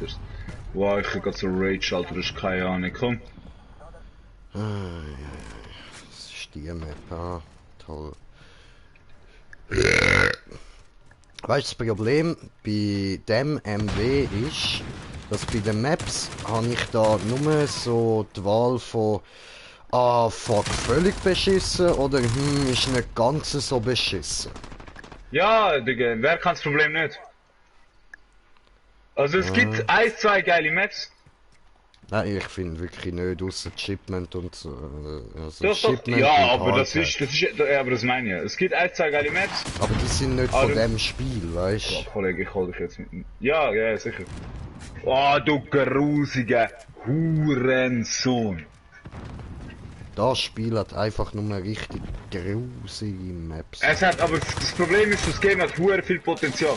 Schlechters. Wow, ich hab grad so Rage, Alter, das ist keine Ahnung, komm. Das ist die Map, ah, toll. Weißt du, das Problem bei dem MW ist, dass bei den Maps habe ich da nur so die Wahl von fuck, völlig beschissen oder ist nicht ganz so beschissen. Ja, Digga, wer kann das Problem nicht? Also es gibt ein, zwei geile Maps. Nein, ich finde wirklich nicht, ausser Shipment und so. Also Doch, Shipment ja, und aber Hardhead. ja, aber das meine ich. Es gibt ein, zwei geile Maps. Aber die sind nicht von dem Spiel, weißt Oh, du? Kollege, ich hol dich jetzt mit. Ja, ja, sicher. Oh, du grusiger Hurensohn. Das Spiel hat einfach nur richtig grusige Maps. Es hat, aber das Problem ist, das Game hat hure viel Potenzial.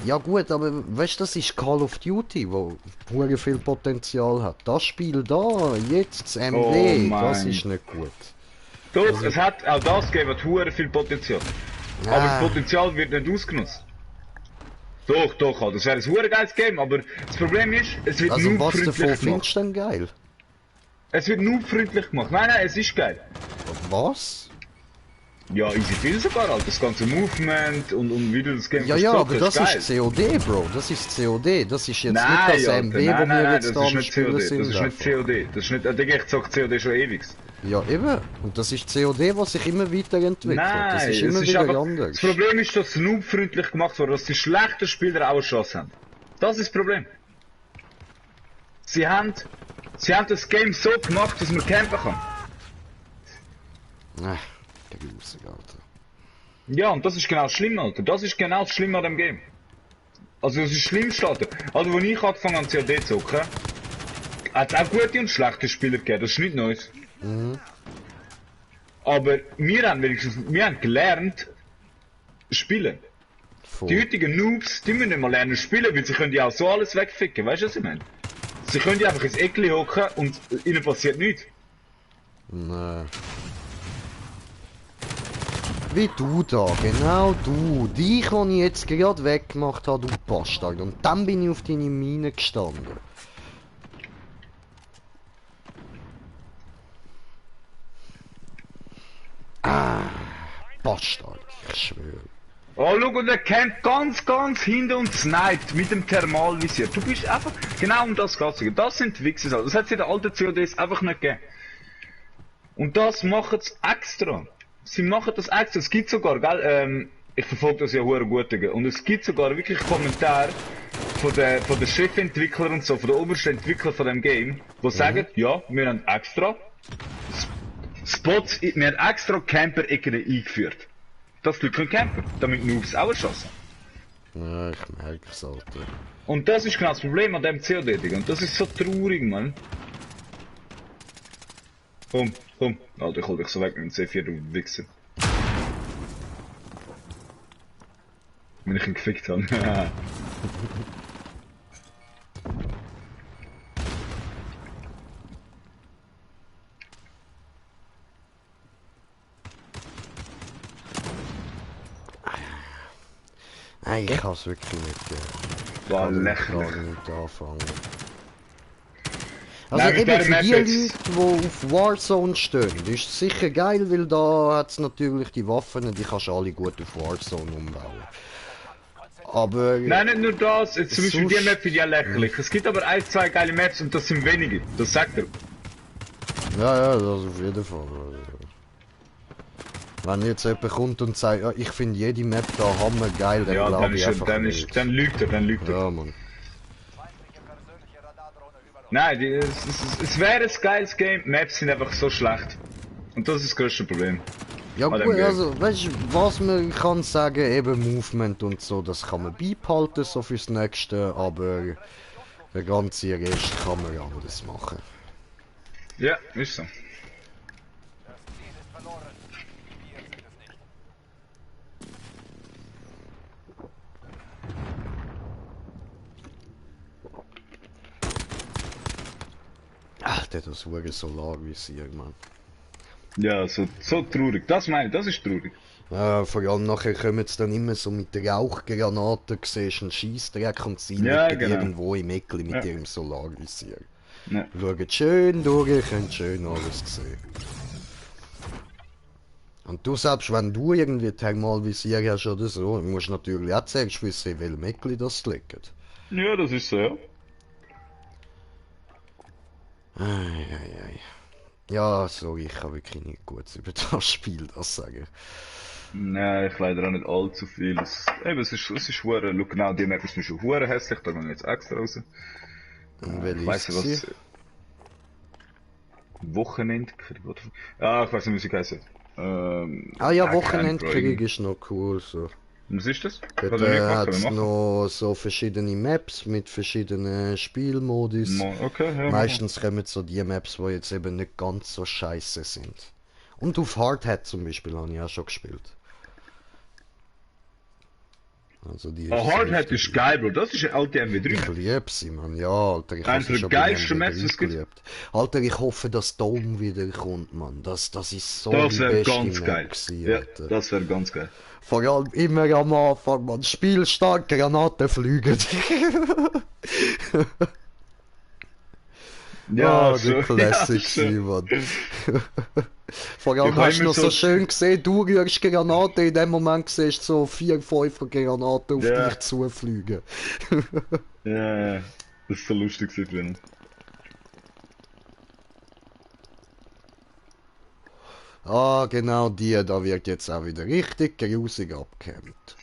Ja gut, aber weißt du, das ist Call of Duty, wo hure viel Potenzial hat. Das Spiel da, jetzt das MW, das ist nicht gut. Doch, es hat, auch das Game hat hure viel Potenzial. Aber das Potenzial wird nicht ausgenutzt. Doch, doch, das wäre ein hure geiles Game, aber das Problem ist, es wird Also nur was davon freundlich findest gemacht. du denn geil? Es wird nur freundlich gemacht. Nein, nein, es ist geil. Was? Ja, easy viel sogar, Alter. Das ganze Movement und wie du das Game Ja, ja, aber das geil. ist COD, Bro. Das ist COD. Das ist jetzt Nein, nicht das Alter, MW, wo nein, wir nein, jetzt das da ist am nicht Spielen COD. sind. Das ist nicht COD. Das ist nicht, Digga, ich zocke COD schon ewig. Ja, eben. Und das ist COD, was sich immer weiterentwickelt. Nein, das ist immer wieder einfach, anders. das Problem ist, dass es noobfreundlich gemacht wurde, dass die schlechten Spieler auch eine Chance haben. Das ist das Problem. Sie haben das Game so gemacht, dass man campen kann. Grusig, Alter. Ja, und das ist genau das Schlimme, Alter. Das ist genau das Schlimme an dem Game. Also, das ist das Schlimmste, Alter. Also, als ich angefangen habe, COD zu zocken, hat es auch gute und schlechte Spieler gegeben, das ist nicht Neues. Aber wir haben gelernt, spielen. Voll. Die heutigen Noobs, die müssen nicht mal lernen spielen, weil sie können ja auch so alles wegficken, weißt du, was ich meine? Sie können ja einfach ins Eckli hocken und ihnen passiert nichts. Nein. Wie du da, genau du. Dich, den ich jetzt gerade weggemacht habe, du Bastard. Und dann bin ich auf deine Mine gestanden. Bastard, ich schwöre. Oh, schau, und er campt ganz hinten und sniped mit dem Thermalvisier. Du bist einfach, genau um das geht's. Das sind die Wichser. Das hat es in den alten CODs einfach nicht gegeben. Und das machen sie extra. Sie machen das extra. Es gibt sogar, gell, ich verfolge das ja hure gut, und es gibt sogar wirklich Kommentare von den Chefentwicklern und so, von den obersten Entwicklern von dem Game, die sagen, ja, wir haben extra Spots, wir haben extra Camper-Ecken eingeführt. Dass die Leute campen, damit Noobs auch eine Chance haben. Ja, ich merke es, Alter. Und das ist genau das Problem an dem COD, Digga. Und das ist so traurig, Mann. Komm. Alter, ich hol dich so weg mit dem C4, du Wichser. Wenn ich ihn gefickt habe. Nein, ich kann es wirklich nicht. War Ich lächerlich. kann nicht anfangen. Also Nein, eben für die Leute, jetzt. die auf Warzone stehen, ist es sicher geil, weil da hat es natürlich die Waffen, die kannst du alle gut auf Warzone umbauen. Aber... Nein, nicht nur das. Jetzt zum Beispiel die sonst- Map finde ich ja lächerlich. Es gibt aber ein, zwei geile Maps und das sind wenige. Das sagt er. Ja, das auf jeden Fall. Wenn jetzt jemand kommt und sagt, ja, ich finde jede Map da hammergeil, dann Ja, glaube ich einfach nicht. dann lügt er. Ja, Mann. Nein, es wäre ein geiles Game. Maps sind einfach so schlecht. Und das ist das größte Problem. Ja An dem gut, Game. also, weißt du, was man kann sagen, eben Movement und so, das kann man beibehalten, so fürs Nächste, aber der ganze Rest kann man ja alles machen. Ja, ist so. Ach, der das hure Solarvisier, Mann. Ja, so traurig. Das meine ich, das ist traurig. Vor allem nachher kommen sie dann immer so mit der Rauchgranate, siehst einen Scheissdreck und sie Ja, liegen genau. irgendwo im Eckli mit Ja. ihrem Solarvisier. Ja. Schauen schön durch, können schön alles sehen. Und du selbst, wenn du irgendwie Thermalvisier hast oder so, musst du natürlich auch zuerst wissen, in welchem Eckli das liegt. Ja, das ist so, ja. Eieiei. Ja, sorry, ich kann wirklich nicht gut über das Spiel das sagen. Nein, ich leider auch nicht allzu viel. Es ist hure, schau genau, die Map ist mir schon hure hässlich, da gehe ich jetzt extra raus. Und Ich welche weiss ist nicht, sie? was... Wochenendkrieg, oder? Ah, ich weiss nicht, wie sie heißt. Ah ja, kein Wochenendkrieg Pro. ist noch cool so. Was ist das? Ich Dort habe noch nie gemacht, hat aber es machen. noch so verschiedene Maps mit verschiedenen Spielmodus. Okay, ja, machen. Meistens kommen so die Maps, die jetzt eben nicht ganz so scheiße sind. Und auf Hardhat zum Beispiel habe ich auch schon gespielt. Also die Oh, ist Hardhat richtig ist geil, Bro. Das ist eine alte MW3. Ich liebe sie, Mann. Ja, Alter, ich habe Einer sie der schon bei geilsten MW3 Maps, die es gibt. geliebt. Alter, ich hoffe, dass Dome wieder kommt, Mann. Das ist so Das die wäre beste ganz Map geil. gewesen, Ja, Alter. das wäre ganz geil. Vor allem immer am Anfang, man. Spielstark, Granaten fliegen. Ja, Ah, so. der Classic, Ja, so. Mann. Vor Ich allem habe hast du immer noch so schön gesehen, du rührst Granaten, in dem Moment siehst du so 4, 5 Granaten auf Ja. dich zufliegen. Ja, das ist so lustig drin. Ah, genau die, da wird jetzt auch wieder richtig grusig abgehängt.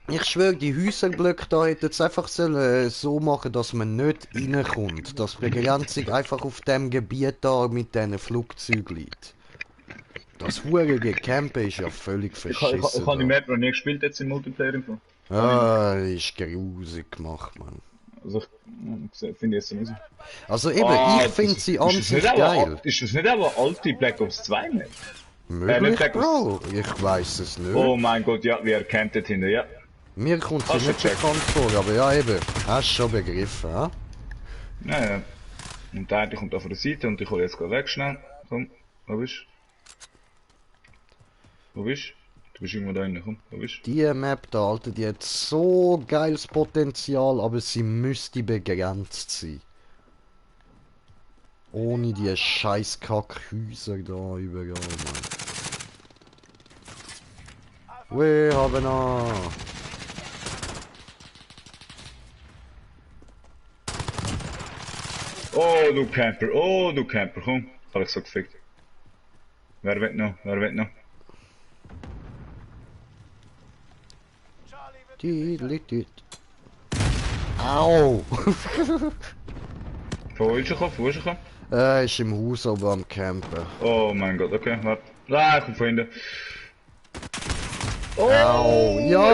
Ich schwöre, die Häuserblöcke da hätten es einfach so machen, dass man nicht reinkommt. Dass die Begrenzung einfach auf dem Gebiet da mit diesen Flugzeugen liegt. Das hurige Campen ist ja völlig Ich verschissen habe die da. Map noch nie gespielt jetzt im Multiplayer. Im Fall. Ah, ist grusig gemacht, Mann. Also ich finde jetzt so raus. Also eben, Ah, ich finde sie an ist das sich nicht geil. Ist das nicht aber alte Black Ops 2 Map? Möglich, nicht Black Ops. Bro? Ich weiß es nicht. Oh mein Gott, ja, wir erkennen dort hinten, ja. Mir kommt sie Hast du nicht gecheckt? bekannt vor, aber ja eben, hast schon begriffen, ja? Ja, ja. Und der eine kommt auf der Seite und ich hole jetzt gerade weg schnell. Komm, wo bist du? Wo bist du? Du bist irgendwo da drinnen, komm, wo bist du? Die Map da, Alter, die hat so geiles Potenzial, aber sie müsste begrenzt sein. Ohne die scheiß Kackhäuser da überall, Mann. Wir haben noch. Oh du Camper, komm. Hab ich so gefickt. Wer will noch? Wer will noch? Au! Wo ist er gekommen? Wo ist er gekommen? Er ist im Haus aber am Campen. Oh mein Gott, okay, warte. Ah, ich komm von hinten. Au! Ja!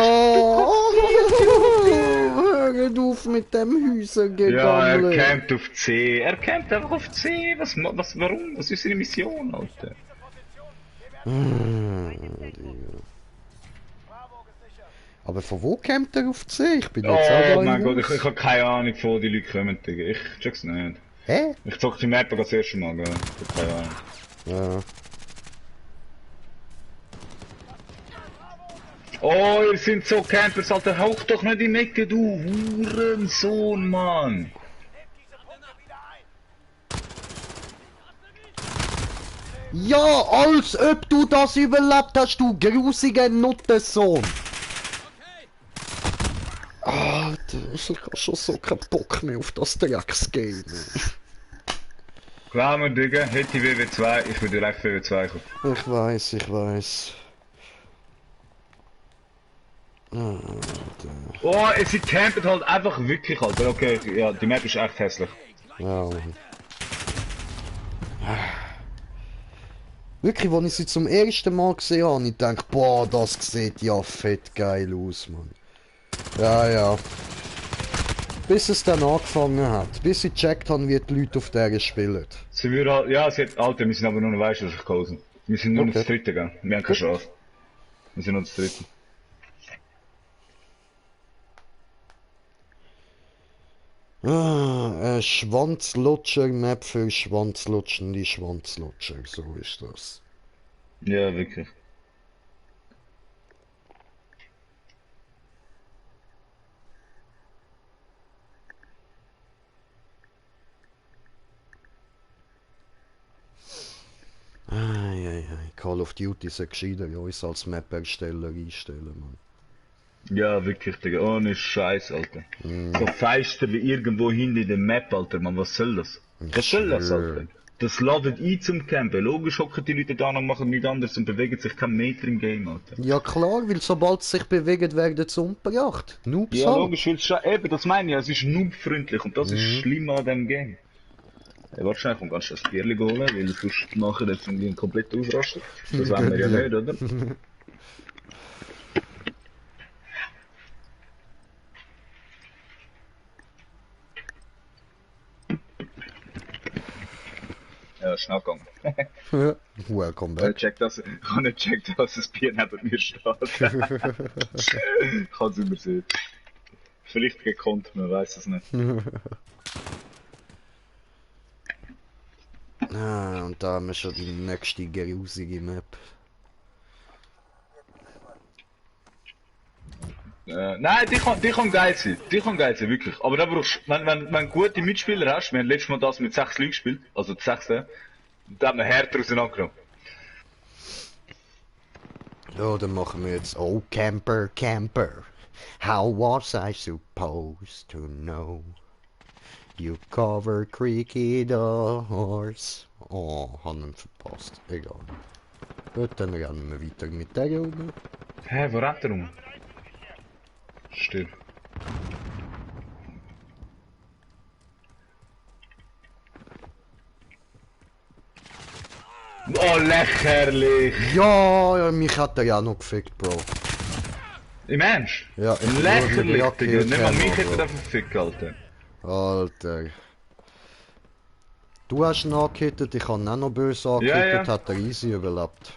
Hört auf mit dem Ja, Häusergegammel! er campt auf C. Er campt einfach auf C. Warum? Was ist seine Mission, Alter? Aber von wo campt er auf C? Ich bin jetzt auch da Oh im mein Gott, Haus. ich hab keine Ahnung, von wo die Leute kommen, Digga. Ich check's nicht. Hä? Ich zock die Map das erste Mal, gell? Ich hab keine Ahnung. Ja. Oh, ihr sind so Campers, Alter. Hauch doch nicht in die Ecke, du Hurensohn, Mann. Ja, als ob du das überlebt hast, du grusiger Nuttensohn! Alter, ich hab schon so keinen Bock mehr auf das Drecksgame. Klar, mir, Digga, hätte ich WW2, ich würde direkt WW2 kommen. Ich weiß. Oh, sie campen halt einfach wirklich, Alter. Okay, ja, die Map ist echt hässlich. Ja, Mann. Wirklich, als ich sie zum ersten Mal gesehen habe, ich denke, boah, das sieht ja fett geil aus, Mann. Ja. Bis es dann angefangen hat. Bis ich gecheckt habe, wie die Leute auf der spielen. Sie würde halt, ja, Alter, wir sind aber nur noch, weißt du, was ich geholt. Wir sind nur noch das dritte, gell? Wir haben keine Chance. Wir sind nur das dritte. Eine Schwanzlutscher-Map für schwanzlutschende Schwanzlutscher, so ist das. Ja, wirklich. Call of Duty sollte gescheiter uns als Map-Ersteller einstellen, Mann. Ja, wirklich, Digga. Ohne Scheiß, Alter. So Feister wie irgendwo hinten in der Map, Alter, Mann. Was soll das? Was soll das, Alter? Das ladet ein zum Campen. Logisch hocken die Leute da und machen nichts anderes und bewegen sich keinen Meter im Game, Alter. Ja klar, weil sobald sie sich bewegen, werden sie umgebracht. Noobs Ja, halt. logisch, weil es eben, das meine ich, es ist noob-freundlich und das ist schlimm an dem Game. Ja, wahrscheinlich kommt ganz schön das Bierli holen, weil sonst nachher jetzt irgendwie komplett ausrastet. Das wollen wir ja nicht, oder? Ja, schnell gegangen. Welcome Ich habe back. nicht gecheckt, dass das Bier neben mir steht. Ich habe es übersehen. Vielleicht gekonnt, man weiß es nicht. Und da haben wir schon die nächste grusige Map. Nein, die kann geil sein. Die kann geil sein, wirklich. Aber da brauchst wenn du gute Mitspieler hast, wir haben letztes Mal das mit 6 Leuten gespielt, also die 6. Da haben wir härter auseinandergenommen. Ja, dann machen wir jetzt Oh Camper, Camper. How was I supposed to know? You cover creaky doors. Oh, haben ihn verpasst. Egal. Gut, dann rennen wir weiter mit der Runde. Hä, wo rennt er rum? Still. Oh, lächerlich! Ja, mich hat er ja noch gefickt, Bro. Im Ernst? Ja, ich Lächerlich, würde Digga. Nicht mal mich Bro. hätte er verfickt, Alter. Alter. Du hast ihn angehittet, ich habe ihn auch noch böse angehittet, Ja, ja. hat er easy überlebt.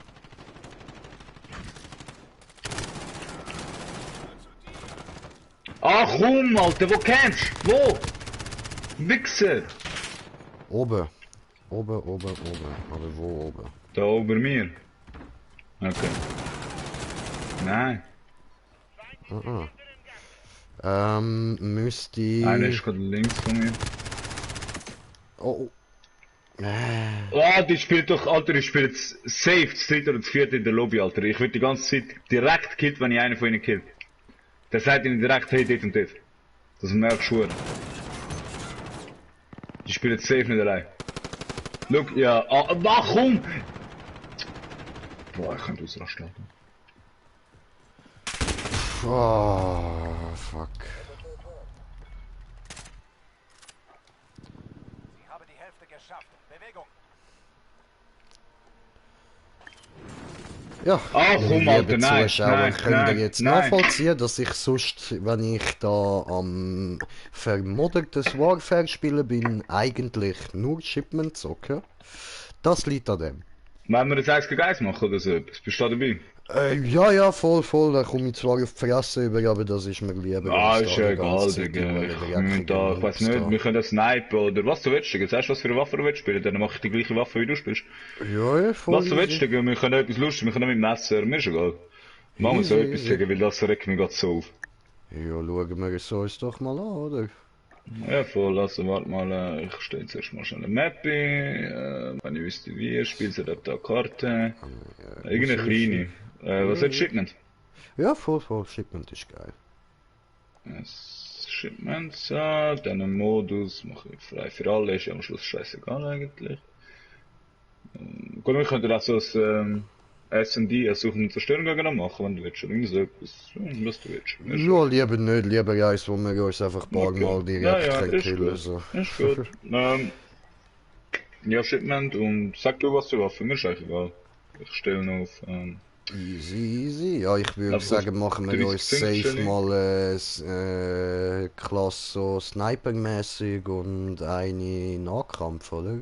Ach komm, Alter, wo kennst du? Wo? Wichser! Oben. Oben. Aber wo oben? Da oben mir. Okay. Nein. Müsste... Einer ist gerade links von mir. Oh. Ah, die spielt doch, Alter, ich spiele jetzt safe, das dritte oder das vierte in der Lobby, Alter. Ich werde die ganze Zeit direkt killt, wenn ich einen von ihnen kill. Der sagt ihnen direkt, hey, dort und dort. Das ist mir auch geschworen. Die spielt jetzt safe nicht allein. Look, ja, komm! Boah, ich könnte ausrasten. Oh, fuck. Ich habe die Hälfte geschafft. Bewegung. Ja, Ah, komm, Alter, nein, Zuschauer nein, könnt ihr nein, jetzt nein. nachvollziehen, dass ich sonst, wenn ich da am vermoddertes Warfare spielen bin, eigentlich nur Shipment zocke. Das liegt an dem. Wollen wir das 1 gegen 1 machen oder so etwas? Bist du da dabei? Ja, voll, da komme ich zwar auf die Fresse über, aber das ist mir lieber. Ah, als ist da ja die egal, ganze Zeit Digga. immer Ich dreckige da, weiß Mails nicht, da. wir können das snipen oder was du willst, Digga. Sagst du, was für eine Waffe du willst spielen? Dann mach ich die gleiche Waffe, wie du spielst. Ja, voll. Was du willst, easy. Digga, wir können etwas lustig, wir können mit Messer, mir ist egal. Machen wir so Easy, etwas, easy. Digga, weil das regt mich grad so auf. Ja, schauen wir es uns doch mal an, oder? Ja, voll, also warte mal, ich stelle jetzt erstmal schnell eine Map ein, wenn ich wüsste wie, spielt sie da eine Karte. Irgendeine kleine. Was ist Shipment? Ja, voll, Shipment ist geil. Shipment, so, dann einen Modus, mache ich frei für alle, ist ja am Schluss scheißegal eigentlich. Gut, wir könnten auch so ein S&D, ein Suchen und Zerstören gegen machen, wenn du willst, oder irgend so etwas, was du willst. Ist Ja, lieber nicht, lieber eins, wo wir uns einfach ein paar Okay. Mal direkt Ja, ja, können ist killen. gut. So. Ist gut. Ja, Shipment und sag du was zur Waffe, mir ist eigentlich egal. Ich stelle noch auf, Easy. Ja, ich würde Einfach sagen, machen wir 30 uns safe Pünktchen. mal Klasse so Sniper-mäßig und eine Nahkampf, oder?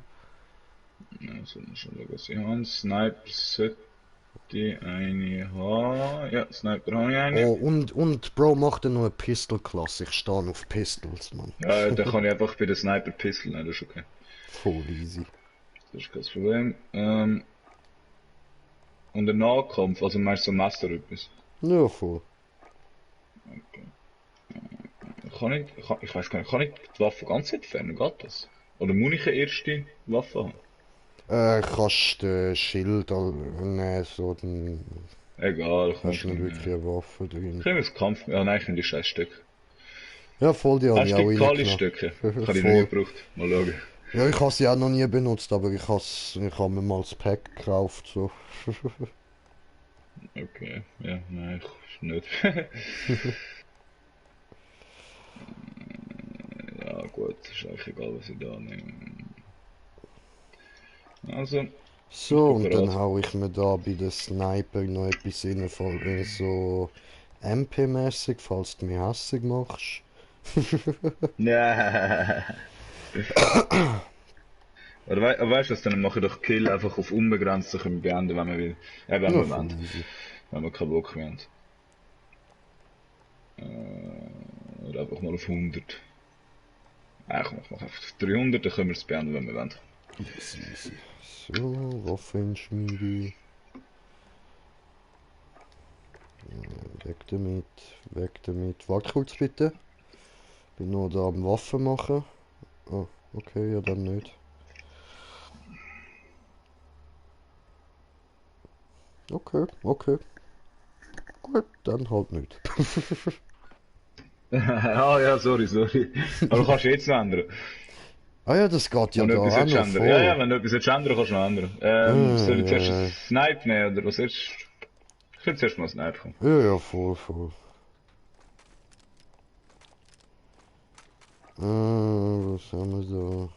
ja, soll man schon schauen, was ich habe. Sniper Set. Die eine habe. Ja, Sniper habe ich eine. Oh, und Bro, mach dir noch eine Pistol-Klasse. Ich stehe auf Pistols, Mann. Ja, dann kann ich einfach bei der Sniper Pistol nehmen, das ist okay. Voll easy. Das ist kein Problem. Und der Nahkampf, also meinst du so Messer oder etwas? Ja, voll. Ich weiß gar nicht, kann ich die Waffe ganz entfernen, geht das? Oder muss ich eine erste Waffe haben? Kannst den Schild nehmen, so, dann Egal, komm, hast du nicht wirklich eine Waffe drin. Ich nehme das Kampf. Ja, nein, ich nehme die scheiß Stücke. Ja, voll, die habe Hast ich du auch die Kali reingenommen. Stücke? Ich habe die noch Voll. nie gebraucht. Mal schauen. Ja, ich habe sie auch noch nie benutzt, aber ich habe mir mal das Pack gekauft, so. Okay, ja, nein, ich nicht. Ja, gut, ist eigentlich egal, was ich da nehme. Also, So, bin und dann bereit. hau ich mir da bei der Sniper noch etwas rein, so MP-mäßig, falls du mich hässig machst. Ja. Oder weißt du was, dann mache ich doch Kill einfach auf unbegrenzt, dann können wir beenden, wenn wir will. Ja, wenn Ja, wir voll wollen. easy. Wenn wir keinen Bock mehr haben. Oder einfach mal auf 100. Ja, ich mach einfach auf 300, dann können wir es beenden, wenn wir wollen. Easy, easy. So, Waffenschmiede. Weg damit, weg damit. Warte kurz bitte. Bin noch da am Waffen machen. Oh, okay, ja dann nicht. Okay, okay. Gut, dann halt nicht. Ah ja, sorry. Aber du kannst jetzt noch ändern. Ah ja, das geht ja Wenn da du etwas auch willst noch ändern. Ja, ja, voll. wenn du etwas willst ändern, kannst du noch ändern. Soll ich zuerst Ja, ein Snipe nehmen, oder was ist? Ich will zuerst mal ein Snipe kommen. ja, voll, voll. Was haben wir da?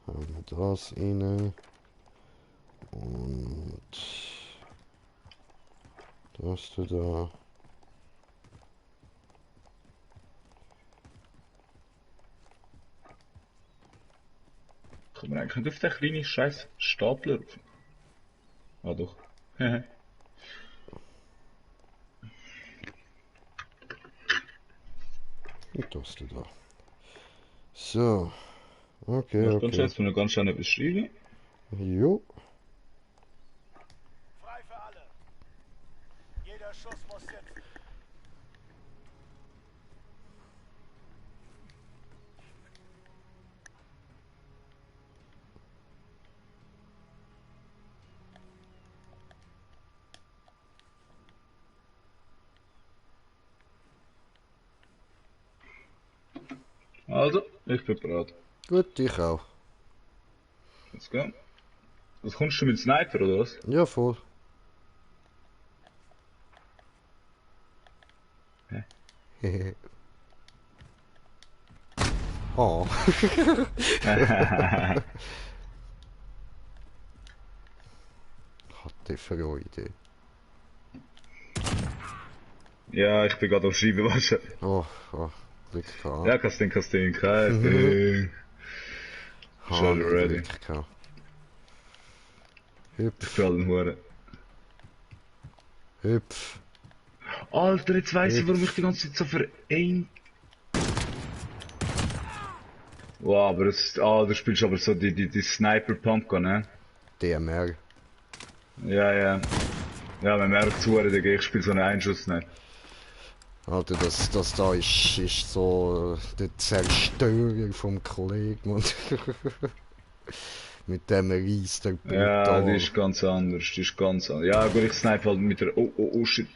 Haben wir das rein. Und das da. Kommen wir eigentlich nicht auf den kleinen scheiß Stapler rauf? Ah doch. Und das da. So. Okay, Mach ganz okay. scheiß, wenn du ganz schnell etwas schreiben. Jo. Frei für alle. Jeder Schuss muss sitzen. Also, ich bin bereit. Gut, ich auch. Let's go. Was kommst du mit Sniper, oder was? Ja, voll. Hä? Hehe. Oh. Hatte Freude. Ja, ich bin gerade am Schreiben, weißt du. Oh, oh, Glück gehabt. Ja, kein Ding, kein Ding. Schon nicht ready. Glück gehabt. Ich Hüpf, bin allen Huren. hüpf. Alter, jetzt weiss ich, warum ich die ganze Zeit so vereint. Wow, aber du spielst aber so die Sniper Pumpgun, ne? DMR. Ja. Ja, wenn merkt zu, ich spiele so einen Einschuss nicht. Alter, das da ist so der Zerstörer vom Kollegen und mit dem reist er Ja, brutal. die ist ganz anders, Ja, gut, ich snipe halt mit der. Oh, shit.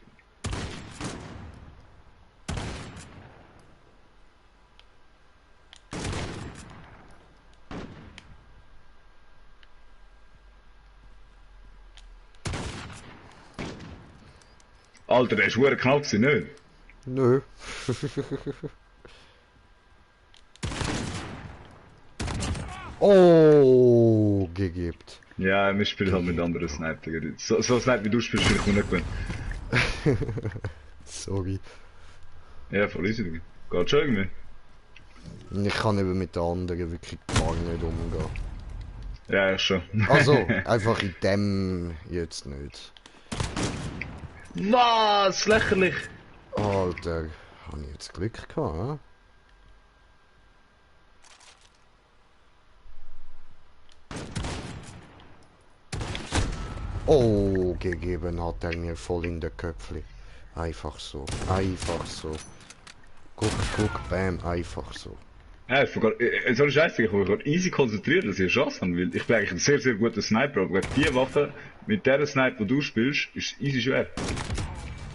Alter, der ist verdammt knapp gewesen, nicht? Nö. Oh, gegibt. Ja, wir spielen halt mit anderen Sniper. So Sniper wie du spielst, spiele ich mir nicht gewöhnt. Sorry. Ja, voll easy, Digga. Geht schon irgendwie. Ich kann eben mit den anderen wirklich gar nicht umgehen. Ja, schon. Also, einfach in dem jetzt nicht. Was? Lächerlich! Alter, habe ich jetzt Glück gehabt, hä? Oh, gegeben hat er mir voll in der Köpfli. Einfach so, einfach so. Guck, guck, bam, einfach so. Ja, so eine Scheiße, ich bin gerade easy konzentriert, dass ich eine Chance haben will. Ich bin eigentlich ein sehr, sehr guter Sniper, aber gegen die Waffe, mit der Sniper, die du spielst, ist easy schwer.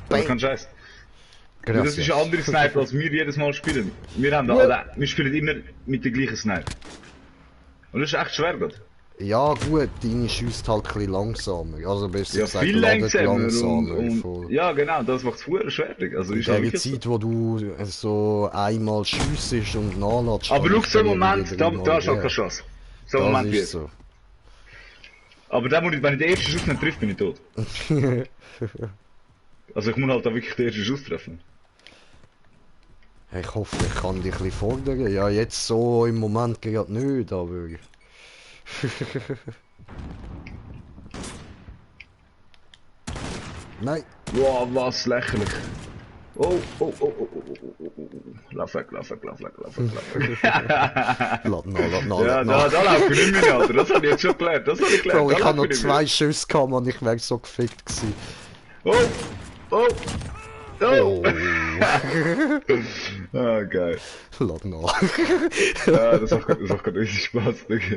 Aber kein Scheiß. Das ist Gracias. ein anderer Sniper, als wir jedes Mal spielen. Wir haben wir spielen immer mit der gleichen Sniper. Und das ist echt schwer, gerade. Ja gut, deine schießt halt ein bisschen langsamer. Also besser Ja, gesagt, viel ladet langsamer voll. ja, genau, das macht es verdammt schwierig. Also, In ist der halt wirklich Zeit, wo du so einmal schiessest und nachladest... aber kann schau, ich so einen dann Moment, wieder da hast du halt dreimal keine Chance. So geben. einen Das Moment ist jetzt. so. Aber dann muss ich, wenn ich den ersten Schuss nicht treffe, bin ich tot. Also ich muss halt da wirklich den ersten Schuss treffen. Ich hoffe, ich kann dich ein bisschen fordern. Ja, jetzt so im Moment gerade nicht, aber... Nein! Wow, was lächerlich. Oh, oh, oh, oh, oh, oh, oh, oh. Lauf weg, lauf weg, lauf weg, lauf weg, lauf weg. Lad nach, Ja, da laufe ich nicht mehr, Alter. Das habe ich jetzt schon gelernt. Das habe ich gelernt. Bro, ich Da habe laufe noch ich nicht mehr. 2 Schüsse gehabt und ich wäre so gefickt gewesen. Oh, oh, oh. Oh! Ah, geil. Lad nach. Ja, das macht gerade richtig Spaß, Digga.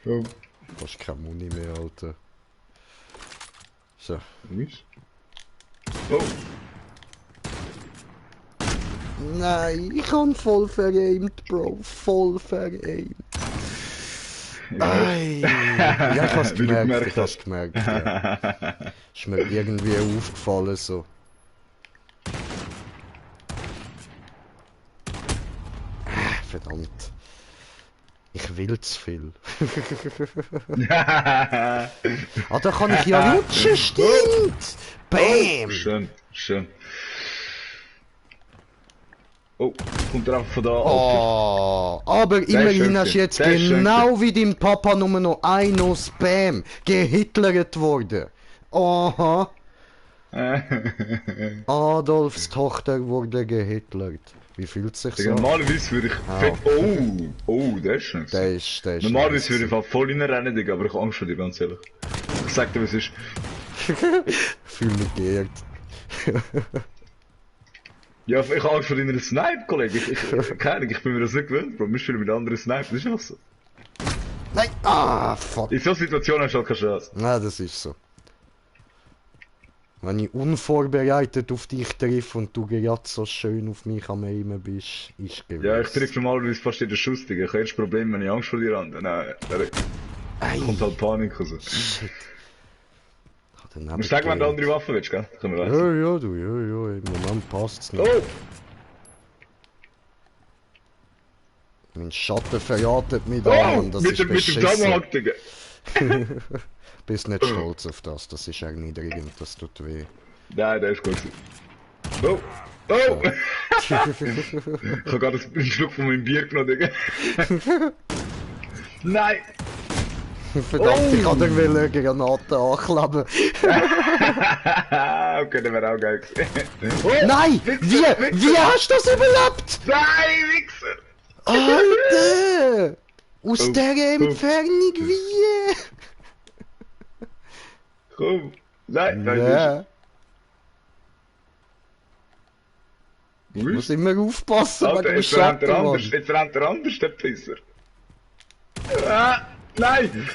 Oh. Du hast keine Muni mehr, Alter. So. Oh. Nein, ich habe voll veraimt, Bro. Voll veraimt. Ei. Ja, ich hab's Wie du gemerkt, gemerkt ich hab's gemerkt. Ja. Ist mir irgendwie aufgefallen so. Verdammt. Ich will zu viel. Ah, da kann ich ja rutschen, stimmt! Bam! Schön, schön. Oh, kommt er einfach von da. Oh, aber ist immerhin schön hast du jetzt gewesen. Der ist schön genau wie dein Papa nur noch einmal Spam gehitlert worden. Aha, Adolfs Tochter wurde gehitlert. Wie fühlt sich so? Normalerweise würde ich fett. Oh, der ist schön. Der ist Normalerweise würde ich nice. einfach voll reinrennen, Digga, aber ich habe Angst vor dir, ganz ehrlich. Ich sag dir, was ist. Fühl mich geehrt. Ja, ich habe Angst vor deiner Snipe, Kollege. Keine Ahnung, ich bin mir das nicht gewöhnt, Bro. Wir spielen mit anderen Snipe, das ist einfach so. Nein! Ah, fuck. In so Situationen hast du halt keine Chance. Na, das ist so. Wenn ich unvorbereitet auf dich treffe und du gerade so schön auf mich am Aimen bist, ist gewiss. Ja, ich treffe normalerweise fast jeden Schuss, Digga. Ich habe erst Problem, wenn ich Angst vor dir habe. Nein, da kommt halt Panik raus. Shit. Du musst sagen, wenn du andere Waffen willst, gell? Können wir Ja, wechseln. ja, du, ja, im Moment passt's noch. Oh! Mein Schatten verratet mich da Oh! und das Mit ist dem beschissen. Zusammenhang, Digga. Bist nicht stolz auf das, das ist erniedrigend, das tut weh. Nein, der ist gut. Oh! Oh! Ich habe gerade einen Schluck von meinem Bier genommen, Digga. Nein! Verdammt, ich kann dir eine Granate ankleben. Okay, der wäre auch geil gewesen. Oh, Nein! Wie hast du das überlebt? Nein, Wichser! Alter! Aus Oh, der oh. Entfernung wie? Komm! Nein, nein, Ja. du Ich bist. muss immer aufpassen Alter, wegen dem jetzt rennt Schatten, er anders, Mann. jetzt rennt er anders, der Pisser. Ah, nein!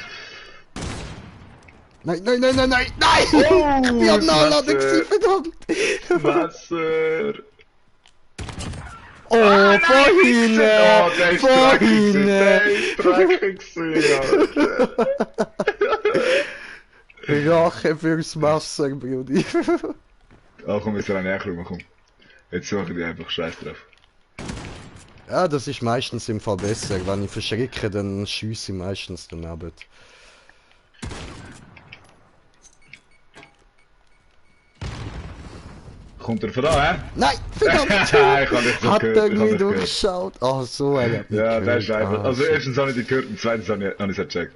Nein, nein, nein, nein, nein, nein! Oh, Ich bin am das Nachladen Messer. gewesen, verdammt! Wasser! Oh, Ah, von Oh, hinten! der ist Von dreckig gewesen, der hinten! ist dreckig gewesen, Alter. Rache fürs Messer, Brudi. Ah, komm, jetzt rein, komm. Jetzt suche ich die einfach scheiß drauf. Ja, das ist meistens im Fall besser. Wenn ich verschrecke, dann schiesse ich meistens daneben. Kommt er von da, hä? Nein, verdammt! Ich hab nicht so Hat gehört, er ich hab mich nicht gehört. durchgeschaut? Ach so, er hat mich Ja, der ist gehört. einfach. Ah, Also shit. erstens habe ich die gehört und zweitens habe ich es gecheckt.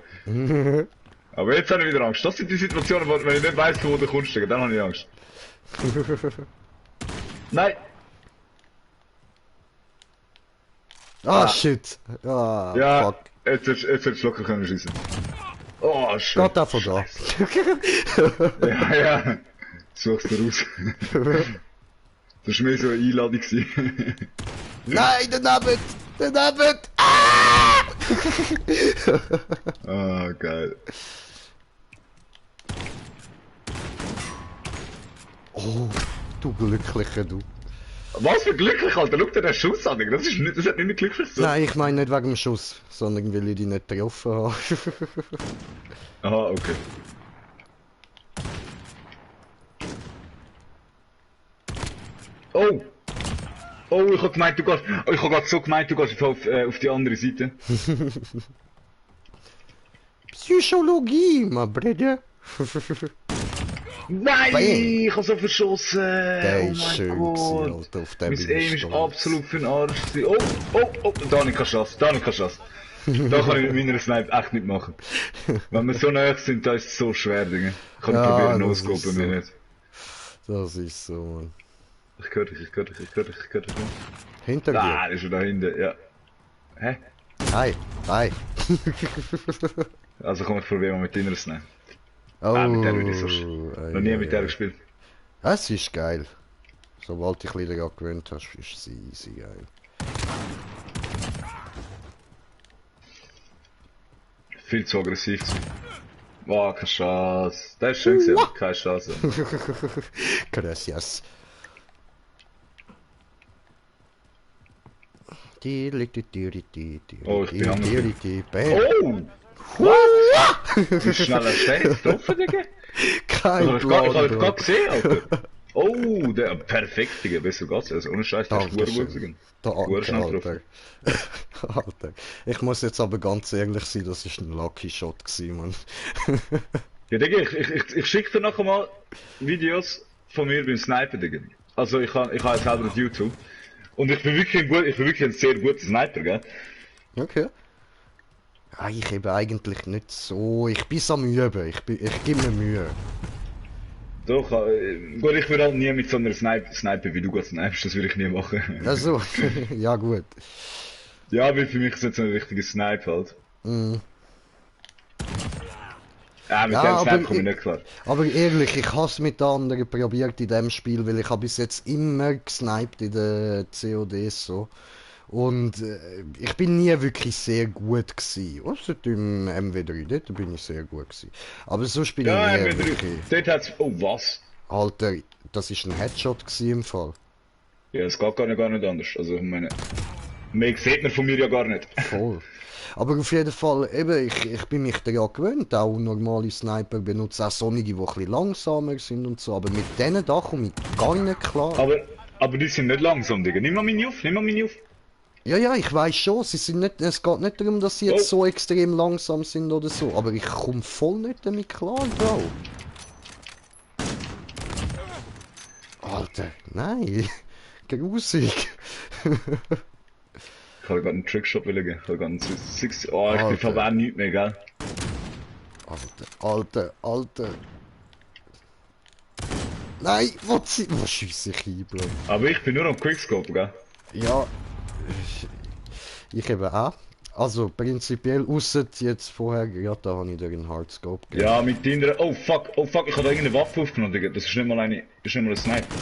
Aber jetzt habe ich wieder Angst. Das sind die Situationen, wo wenn ich nicht weiss, wo du kommst, dann habe ich Angst. Nein! Ah, shit. Ah, Ja, fuck. jetzt hättest du locker können schießen. Oh, shit. Geht auch von da. Ja, ja. Such's dir raus. Das war mehr so eine Einladung gewesen. Nein, daneben! Daneben! Ah! Ah, geil. Oh, du Glücklicher, du. Was für glücklich, Alter. Schau dir den Schuss an, Digga. Das hat nicht glücklich so. Nein, ich meine nicht wegen dem Schuss, sondern weil ich die nicht getroffen habe. Aha, okay. Oh! Oh, ich hab gemeint, du gehst. Oh, ich hab grad so gemeint, du gehst auf die andere Seite. Psychologie, my brother. Nein! Bam. Ich hab so verschossen! Der Oh ist mein schön Gott! gewesen, Alter, auf den Mein bin Aim ich ist stolz. absolut für den Arsch gewesen. Oh, oh, oh, da habe ich keinen Schuss, da habe ich keinen Schuss. Da kann ich mit meiner Snipe echt nicht machen. Wenn wir so nahe sind, da ist es so schwer, Dinge. Ich kann Ja, probieren, das no-scopen, ist so. mir nicht. Das ist so, Mann. Ich höre dich, ich höre dich, ich höre dich, ich höre dich. Hinter dir. Ah, der ist schon da hinten, ja. Hä? Hi, hi. Also komm, ich probiere mal mit deiner Snipe. Oh, Mit der will ich so noch nie mit der gespielt. Es ist geil. Sobald dich wieder daran gewöhnt hast, ist sie easy geil. Viel zu aggressiv gewesen. Wow, keine Chance. Der ist schön gewesen, aber keine Chance. Gracias. Oh, ich bin hungrig. Bam. Oh! Wie schnell er steht, getroffen, Digga. Kein Ich hab Plan, gerade gesehen, Alter. Oh, der perfekt, Digga. Besser geht's. Also ohne Scheiß, der ist gut Dankeschön. gewesen. Gut schnell Alter. getroffen. Alter. Ich muss jetzt aber ganz ehrlich sein, das ist ein Lucky Shot gewesen, Mann. Ja, Digga, ich schick dir nachher mal Videos von mir beim Sniper, Digga. Also ich habe jetzt selber auf YouTube. Und ich bin wirklich ein sehr guter Sniper, gell? Okay. Ja, ich eben eigentlich nicht so. Ich bin am Üben. Ich gebe mir Mühe. Doch, gut, ich würde halt nie mit so einer Sniper wie du gerade snipest, das würde ich nie machen. Also, ja gut. Ja, weil für mich ist jetzt ein richtiger Snipe halt. Mhm. Ja, mit Ja, dem aber Snipe komme ich nicht klar. Aber ehrlich, ich habe es mit den anderen probiert in dem Spiel, weil ich habe bis jetzt immer gesniped in den CODs so. Und ich bin nie wirklich sehr gut gewesen. Ausser im MW3, dort bin ich sehr gut gewesen. Aber sonst bin Ja, ich eher mit wirklich... dort hat's. Oh, was? Alter, das ist ein Headshot gewesen im Fall. Ja, es geht gar nicht anders. Also, ich meine. Mehr sieht man von mir ja gar nicht. Voll. Aber auf jeden Fall, eben, ich bin mich daran gewöhnt, auch normale Sniper benutzen, auch sonnige, die ein bisschen langsamer sind und so, aber mit denen da komme ich gar nicht klar. Aber die sind nicht langsam, Digga. Nimm mal meine auf, nimm mal meine auf. Ja, ja, ich weiß schon, sie sind nicht, es geht nicht darum, dass sie jetzt so extrem langsam sind oder so, aber ich komme voll nicht damit klar, Bro. Alter, nein, grusig. Ich habe gerade einen Trickshot gehen. Ich habe gerade einen 6. Oh, ich bin Alter. verwehrt nicht mehr, gell? Alter. Nein, wo schiesse ich hin, Bro? Aber ich bin nur am Quickscope, gell? Ja, ich eben auch. Also prinzipiell, ausser jetzt vorher, gerade da habe ich dir einen Hardscope gegeben. Ja, mit deiner. Oh fuck, ich habe da irgendeine Waffe aufgenommen, Digga. Das ist nicht mal eine. Das ist nicht mal ein Sniper.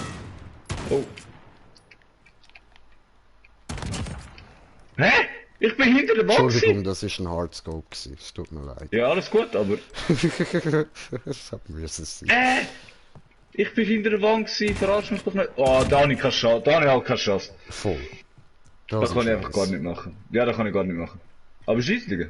Oh. Hä? Ich bin hinter der Box. Entschuldigung, das ist ein Hardscope gewesen. Es tut mir leid. Ja, alles gut, aber. Das hat müssen sein. Ich bin hinter der Wand gewesen, verarsch mich doch nicht. Oh, da habe ich keine Chance. Da habe ich halt keine Chance. Voll. Das kann ist ich einfach nice. gar nicht machen. Ja, das kann ich gar nicht machen. Aber scheiße, Digga.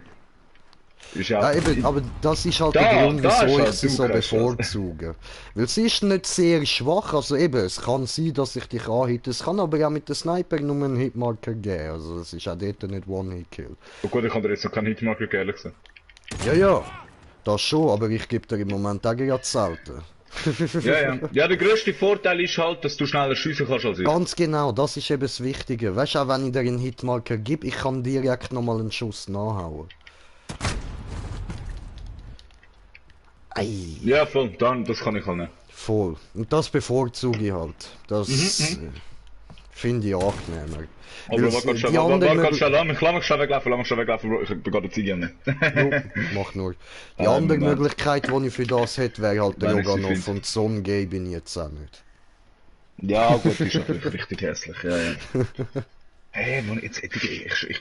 Ist ja. Ja, eben, aber das ist halt Da- der Grund, da ist wieso halt ich sie du so krass, bevorzuge. Weil sie ist nicht sehr schwach, also eben, es kann sein, dass ich dich anhitte, es kann aber auch mit der Sniper nur einen Hitmarker geben, also es ist auch dort nicht One-Hit-Kill. Oh gut, ich kann dir jetzt noch keinen Hitmarker geben, ehrlich gesagt. Ja, ja, das schon, aber ich gebe dir im Moment auch gerade selten. Ja, ja. Ja, der grösste Vorteil ist halt, dass du schneller schiessen kannst als ich. Ganz genau, das ist eben das Wichtige. Weißt du, auch wenn ich dir einen Hitmarker gebe, ich kann direkt nochmal einen Schuss nachhauen. Ei. Ja, voll, dann, das kann ich halt nicht. Voll. Und das bevorzuge ich halt. Das finde ich angenehmer. Aber Weil warte die anderen ganz schnell, lass mich schnell weglaufen, Bro. Ich bin gerade Ziege nicht. Jo, mach nur. Die andere Moment. Möglichkeit, die ich für das hätte, wäre halt der Wenn ich sie Yoganov finde. und so ein Gay bin ich jetzt auch nicht. Ja, gut, ist natürlich richtig hässlich, ja, ja. Hey, Mann, jetzt, ich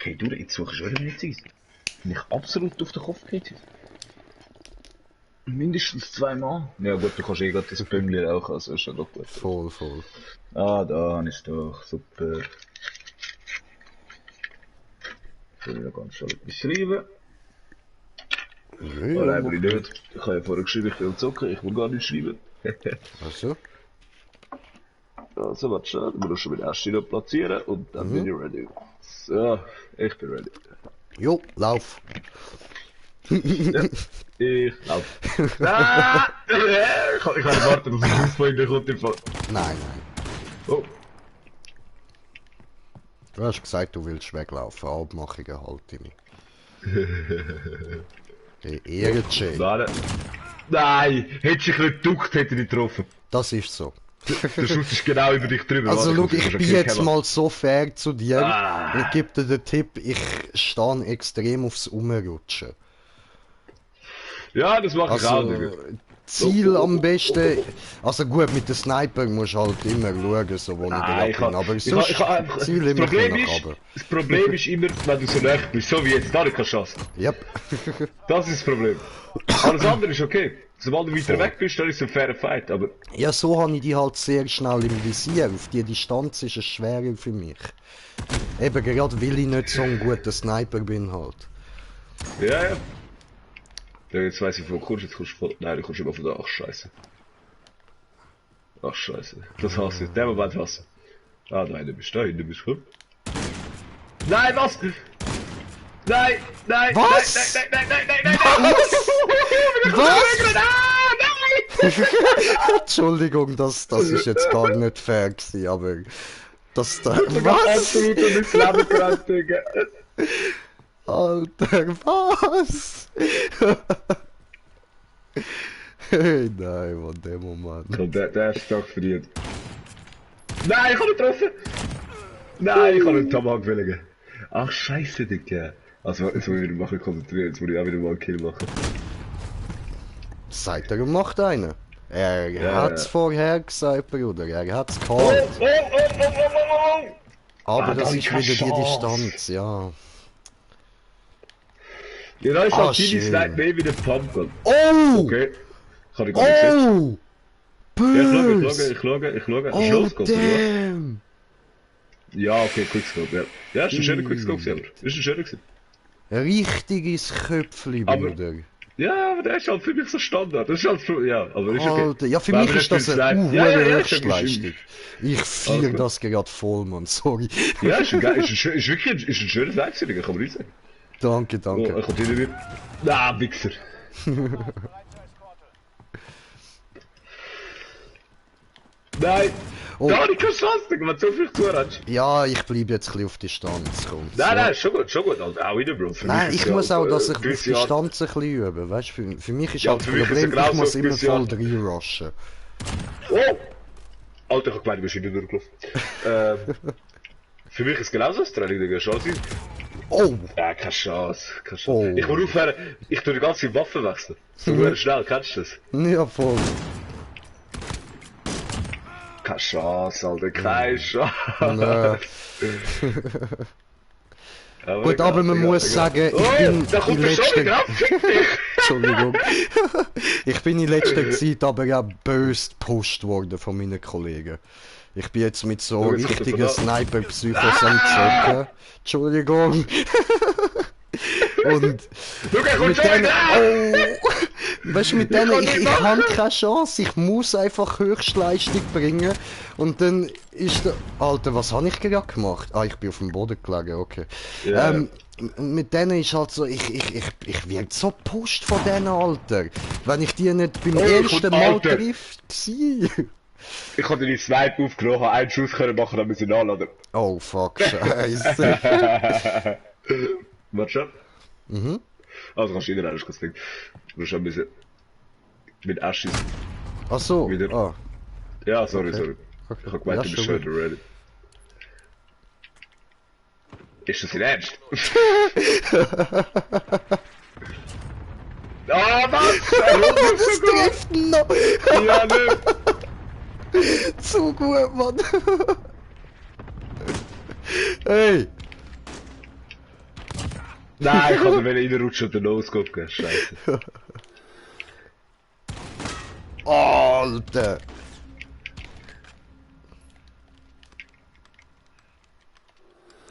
geh durch, jetzt suche ich schon wieder nicht Bin ich absolut auf den Kopf geht. Mindestens 2 Mal. Ja gut, du kannst eh gerade das Böngli rauchen, also ist ja doch gut. Voll, voll. Ah, da ist doch, super. Ich will ja ganz schnell etwas schreiben. Oh, nein, will ich nicht. Ich habe ja vorher geschrieben, ich will zocken, ich will gar nicht schreiben. Also? Also, warte schnell, wir müssen schon den ersten noch platzieren und dann bin ich ready. So, ich bin ready. Jo, lauf. Ja, ich lauf. Ah! Ich kann nicht warten, dass ein Fußball kommt im Fall. Nein, nein. Oh. Du hast gesagt, du willst weglaufen. Abmachungen halte ich mich. Die Ehrenschäden. Warte. Nein! Hättest du dich nicht geduckt, hätte ich dich getroffen. Das ist so. Der Schuss ist genau über dich drüber. Also Warte, schau, ich muss bin einen jetzt Kick haben. mal so fair zu dir Ah. und gebe dir den Tipp, ich stehe extrem aufs Umrutschen. Ja, das mache ich auch, Also, Digga. Ziel am besten, also gut, mit dem Sniper musst du halt immer schauen, so wo Nein, ich da bin, aber ich sonst einfach- Ziel immer nach oben. das Problem ist immer, wenn du so leicht bist, so wie jetzt, da keine Chance. Yep. Das ist das Problem. Alles andere ist okay. Sobald du weiter weg bist, dann ist es ein fairer Fight, aber... Ja, so habe ich die halt sehr schnell im Visier. Auf die Distanz ist es schwerer für mich. Eben gerade weil ich nicht so ein guter Sniper bin halt. Ja, ja. Ja, jetzt weiss ich, wo du kommst, jetzt kommst du voll... Nein, du kommst immer von da. Ach, scheiße. Ach, scheiße. Das hasse ich. Der Moment hasse ich. Ah, nein, du bist da, hinten bist du. Nein, was? Nein, nein, Was? nein, nein, nein, nein, nein, nein, Was? nein, Entschuldigung, das ist jetzt gar nicht fair gewesen, aber... Das da... nein, Was? absolut um mein Leben gerannt, Digga. Alter, was? Hey, nein, Mann, der Moment. Komm, der ist stark verdient. Nein, ich hab nicht getroffen! Nein, ich hab einen Tomahawk willigen. Ach, scheiße, Digga. Also, jetzt muss ich wieder machen, konzentrieren. Jetzt muss ich auch wieder mal einen Kill machen. Sagt er, macht einen. Er Ja, hat's ja. vorher gesagt, Bruder, er hat's Oh, gehabt. oh, oh, oh, oh, oh, oh! Aber Ah, das da ist keine wieder die Chance. Distanz, ja. Ja, da ist Ah, halt Tini schön. Snipe mehr wie der Pumpgun. Oh! Okay. Kann ich gar nicht sehen. Oh! Ja, ich Böse! schaue. Ist Oh, losgekommen, oder? damn! Ja, okay, Quickscope, ja. Ja, ist ein schöner Quickscope selber. Ist ein schöner gewesen. Richtiges Köpfli, Aber- Bruder. Ja, aber der ist halt für mich so Standard. Das ist halt so, ja, aber ist okay. Alter, ja, für Weil mich wir ist das nicht eine viel Snipe- Ja, ja, ja, Höchstleistung. Ich Alles feier gut. das gerade voll, Mann, sorry. Ja, ist wirklich ist ein schöner Snipe gewesen, kann man nicht sagen. Danke, Oh, danke. er kommt hinter mir. Ah, Wichser. Nein! Oh. Gar nicht keine Chance, Digga, wenn du so viel zuhörst. Ja, ich bleibe jetzt ein bisschen auf Distanz, komm. Nein, So. nein, schon gut, also, auch wieder, Bro. Für Nein, mich ich ist ja muss auch, dass ich auf gewisse Art- Distanz ein bisschen üben, weißt du? Für mich ist Ja, halt das für mich ist es Problem, genauso ich muss auf immer gewisse voll Art. reinrushen. Oh! Alter, ich hab gemeint, du bist hinten durchgelaufen. Für mich ist es genauso das Training, Digga, Chance. Oh! Ja, keine Chance, keine Chance. Oh. Ich muss aufhören, ich tue die ganze Waffe wechseln. So sehr schnell, kennst du das? Ja, voll. Keine Chance, Alter, keine Chance. Nö. Gut, aber man muss sagen, ich oh, bin da in kommt der schon letzter... wieder ab, fick dich! Entschuldigung. Ich bin in letzter Zeit aber auch böse gepusht worden von meinen Kollegen. Ich bin jetzt mit so Oh, jetzt kommt richtigen er von Sniper-Psychos am Zocken. Entschuldigung. Und Schau, er kommt mit schon denen... wieder! Oh! Weißt du, mit denen, ich habe keine Chance, ich muss einfach Höchstleistung bringen. Und dann ist der... Alter, was habe ich gerade gemacht? Ah, ich bin auf dem Boden gelegen, okay. Ja. Mit denen ist halt so, ich werde so gepusht von denen, Alter. Wenn ich die nicht beim ersten Mal Alter. trifft, gsi. Ich habe deine Snipe aufgenommen, habe einen Schuss können machen, dann müssen wir nachladen. Oh, fuck, scheiße. Warte schon. Also kannst du wieder alles kriegen. Du musst schon ein bisschen mit Ashes. Ach so, Wieder. ah. Ja, sorry. Okay. Ich hab gemeint, Ja, du bist schon schon ready. Ist das in Ernst? Ah, was? Das trifft ihn noch! Ja, nicht. Zu gut, Mann! Hey! Nein, ich kann dir reinrutschen und den No-Scope geben. Scheiße. Alter!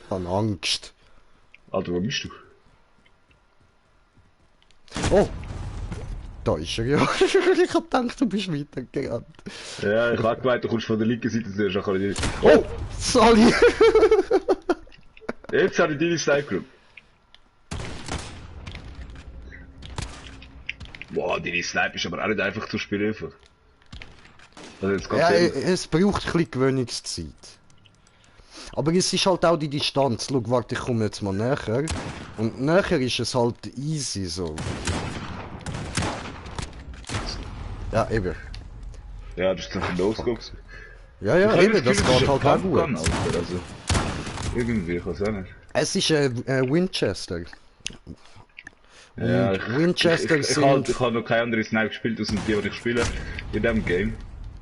Ich hab Angst. Alter, wo bist du? Oh! Da ist er ja. Ich hab gedacht, du bist weitergerannt. Ja, ich hab gemeint, du kommst von der linken Seite zuerst, dann kann ich dir... Oh! Sally! Jetzt habe ich deine Snipe genommen. Boah, deine Snipe ist aber auch nicht einfach zu spielen einfach. Also jetzt ganz Ja, ehrlich. es braucht ein bisschen Gewöhnungszeit. Aber es ist halt auch die Distanz. Schau, warte, ich komme jetzt mal näher. Und näher ist es halt easy so. Ja, eben. Ja, das ist doch ein No-Scope. Ja, ja, eben, das geht halt auch Pumpgun, gut. Alter, also, irgendwie, ich weiß auch nicht. Es ist ein Winchester. Ja, Und Winchester ich sind... habe noch keine andere Snipe gespielt, als die ich spiele in dem Game.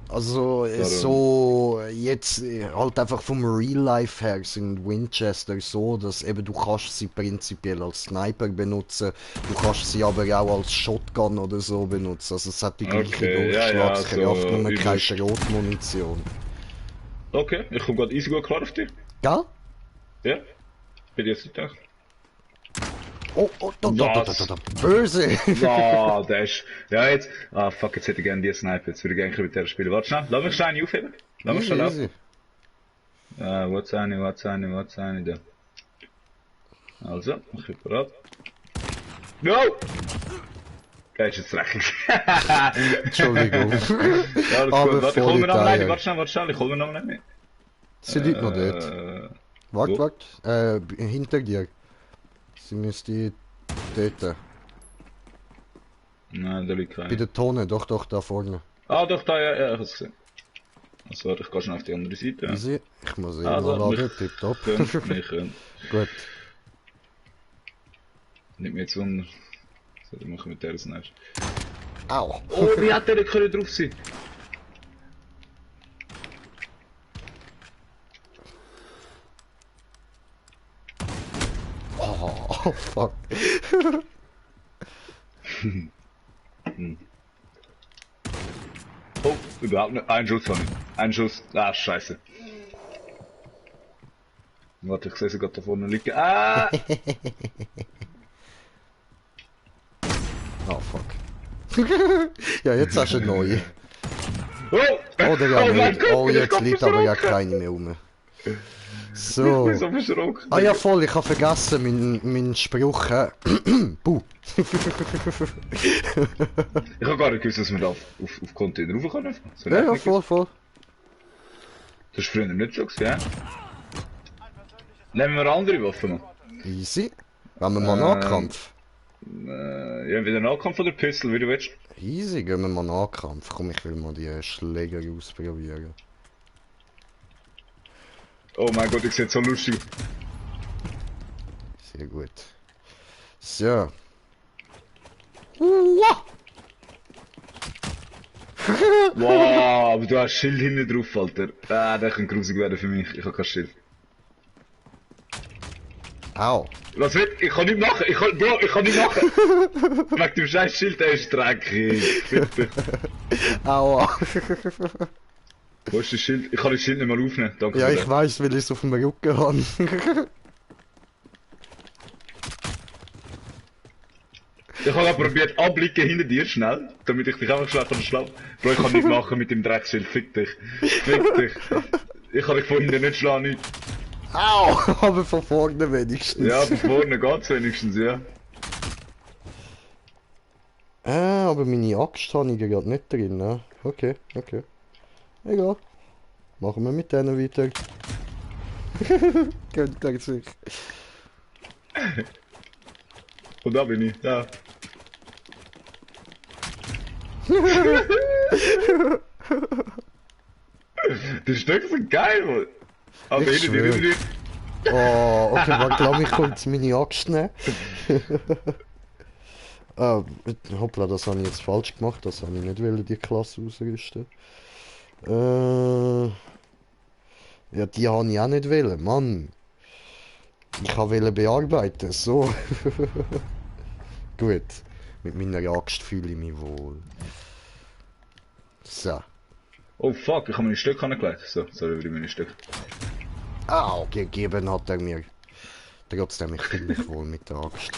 Also, so, jetzt halt einfach vom Real Life her sind Winchester so, dass eben du kannst sie prinzipiell als Sniper benutzen, du kannst sie aber auch als Shotgun oder so benutzen. Also es hat die gleiche Okay, ja, Durchschlagskraft, so nur keine übelst. Schrotmunition. Okay, ich komme gerade easy gut klar auf dich. Gell? Ja? Bin ich jetzt nicht gedacht. Oh, da. Was? Böse! Ah, der ist... Ja, jetzt... Ah, fuck, jetzt hätte ich gerne die Sniper. Jetzt würde ich gerne mit der spielen. Warte schnell, lass mich schnell eine aufheben. Lass mich Easy, schnell easy. auf. What's eine da. Also, ich bin bereit. No! Der ist jetzt recht. Entschuldigung. Ja, alles Aber gut. Warte, ich hol mir noch voll eine. Italien. Warte schnell, ich hol mir noch eine. Sie liegt noch dort. Wo? Wart. Hinter dir. Sie müsste dort. Nein, da liegt Bei keine. der Tonne, doch, da vorne. Ah, doch, da, ja, ich hab's gesehen. Also, warte, ich gehe schon auf die andere Seite. Ja. Easy. Ich muss ihn Also, mal laden, wir tipptopp. wir können. Gut. Nicht mehr zu Wunder. So, dann machen wir mit der Sniper. Au. Oh, wie hat der nicht können drauf sein? Oh, fuck. Oh, überhaupt nicht. Ein Schuss von ihm. Ein Schuss. Ah, scheiße. Warte, ich sehe sie gerade da vorne liegen. Ah! Oh, fuck. Ja, jetzt hast du eine neue. Oh! Oder ja Oh mein nicht. Gott, Oh, bin ich jetzt grad liegt aber ja verschrocken. keine mehr rum. Ich So. bin so verschrocken. Ah ja, voll, ich habe vergessen, mein Spruch. Buh. Ich habe gar nicht gewusst, dass man da auf Container rauf kann. So Ja, ja, nicht voll. Das ist früher nicht so gewesen, ja? Nehmen wir andere Waffen noch. Easy. Wenn wir mal Nahkampf. Ja, wieder Nahkampf oder Pistol, wie du willst. Easy, gehen wir mal Nahkampf. Komm, ich will mal die Schläger ausprobieren. Oh mein Gott, ich sehe so lustig. Sehr gut. So. Uah. Wow, aber du hast Schild hinten drauf, Alter. Ah, das kann grusig werden für mich. Ich habe kein Schild. Au. Was will? Ich kann nicht machen. Bro, ich kann nicht machen. Wegen dem scheiß Schild, der ist dreckig. Bitte. Aua. Wo ist das Schild? Ich kann das Schild nicht mal aufnehmen. Danke. Ja, für ich das. weiß, weil ich es auf dem Rücken habe. Ich habe probiert abblicken hinter dir schnell, damit ich dich einfach schnell von schlapp. Bro, ich kann nichts machen mit dem Dreckschild, fick dich. Fick dich. Ich kann dich von hinten nicht schlagen, nicht. Au! Aber von vorne wenigstens. Ja, von vorne geht's wenigstens, ja. Aber meine Axt habe ich gerade nicht drin, ne? Okay, okay. Egal. Machen wir mit denen weiter. Gönnt er sich. Und da bin ich, ja. Die Stöcke sind geil, Mann. Aber Ich hinter dir, hinter dir. Oh, okay, warte, lass mich kurz meine Axt nehmen. Hoppla, das habe ich jetzt falsch gemacht, das habe ich nicht wollen, die Klasse ausrüsten. Ja, die habe ich auch nicht wollen, Mann. Ich wollte bearbeiten, so. Gut, mit meiner Axt fühle ich mich wohl. So. Oh fuck, ich habe meine Stöcke angelegt. So, sorry über meine Stöcke. Au, gegeben hat er mir. Trotzdem, ich fühle mich wohl mit der Axt.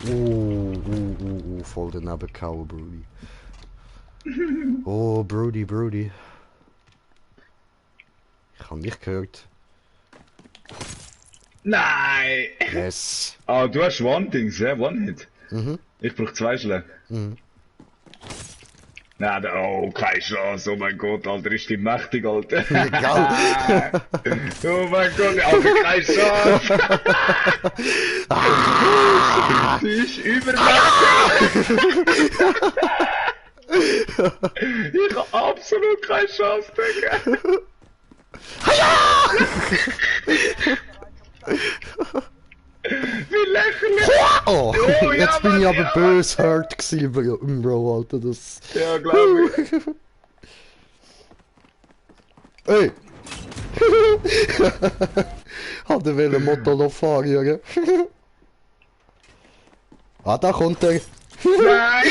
Voll daneben gehauen, Brody. Oh, Brody, Brody. Ich habe dich gehört. Nein! Yes. Ah, du hast One-Dings, ja? One-Hit. Mhm. Ich brauch 2 Schläge. Mhm. Nein, oh, keine Chance. Oh mein Gott, Alter, ist die mächtig, Alter. Egal. Oh mein Gott, Alter, keine Chance. Die ist übermächtig. Ich hab absolut keine Chance, Digga. Wie lächerlich. Oh, Oh, ja, jetzt bin Mann, ich aber ja, böse hurt gewesen, Bro, Alter, das... Ja, glaub ich. Ey! Hat er will Motto fahren, Junge. Ah, da kommt er. Nein!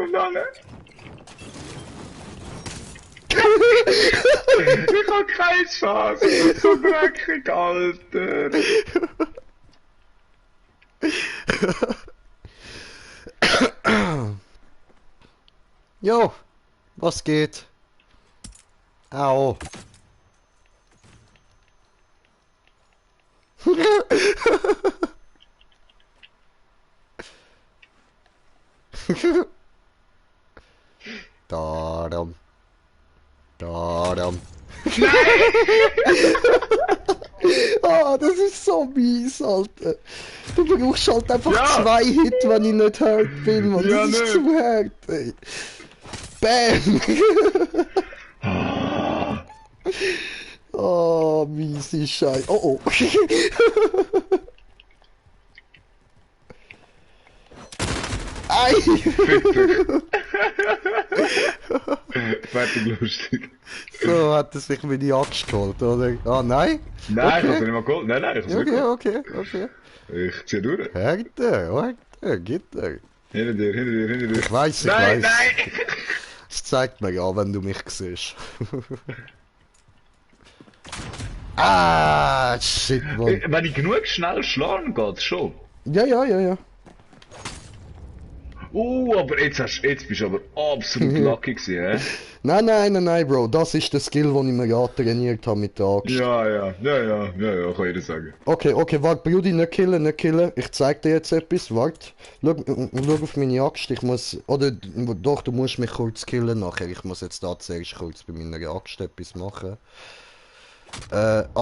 Und dann, ich hab keine Chance, ich bin so dreckig, Alter. Jo, was geht? Au. Darum. Darum. Ah, das ist so mies, Alter. Du brauchst halt einfach Ja. 2 Hit, wenn ich nicht hurt bin, Mann. Ja, Das ist nicht. zu hart, ey. Bam! Oh, miese Scheiße. Oh, oh. Ei! Fertig lustig. So hat er sich meine Axt geholt, oder? Ah, nein? Nein, ich Okay. hab's nicht mal geholt. Nein, nein, ich hab's nicht Okay, geholt. okay, okay. Ich zieh durch. Härter, Gitter. Hinter dir, hinter dir, hinter dir. Ich weiß, Nein, ich weiß. nein! Es zeigt mir ja, wenn du mich siehst. Ah, shit, Mann. Wenn ich genug schnell schlagen geht's schon. Ja. Aber jetzt bist du aber absolut lucky gewesen, hä? Nein, Bro. Das ist der Skill, den ich mir gerade trainiert habe mit der Axt. Ja, kann jeder sagen. Okay, warte, Brudi, nicht killen. Ich zeig dir jetzt etwas, warte. Schau auf meine Axt, ich muss... Oder, doch, du musst mich kurz killen nachher. Ich muss jetzt da zuerst kurz bei meiner Axt etwas machen.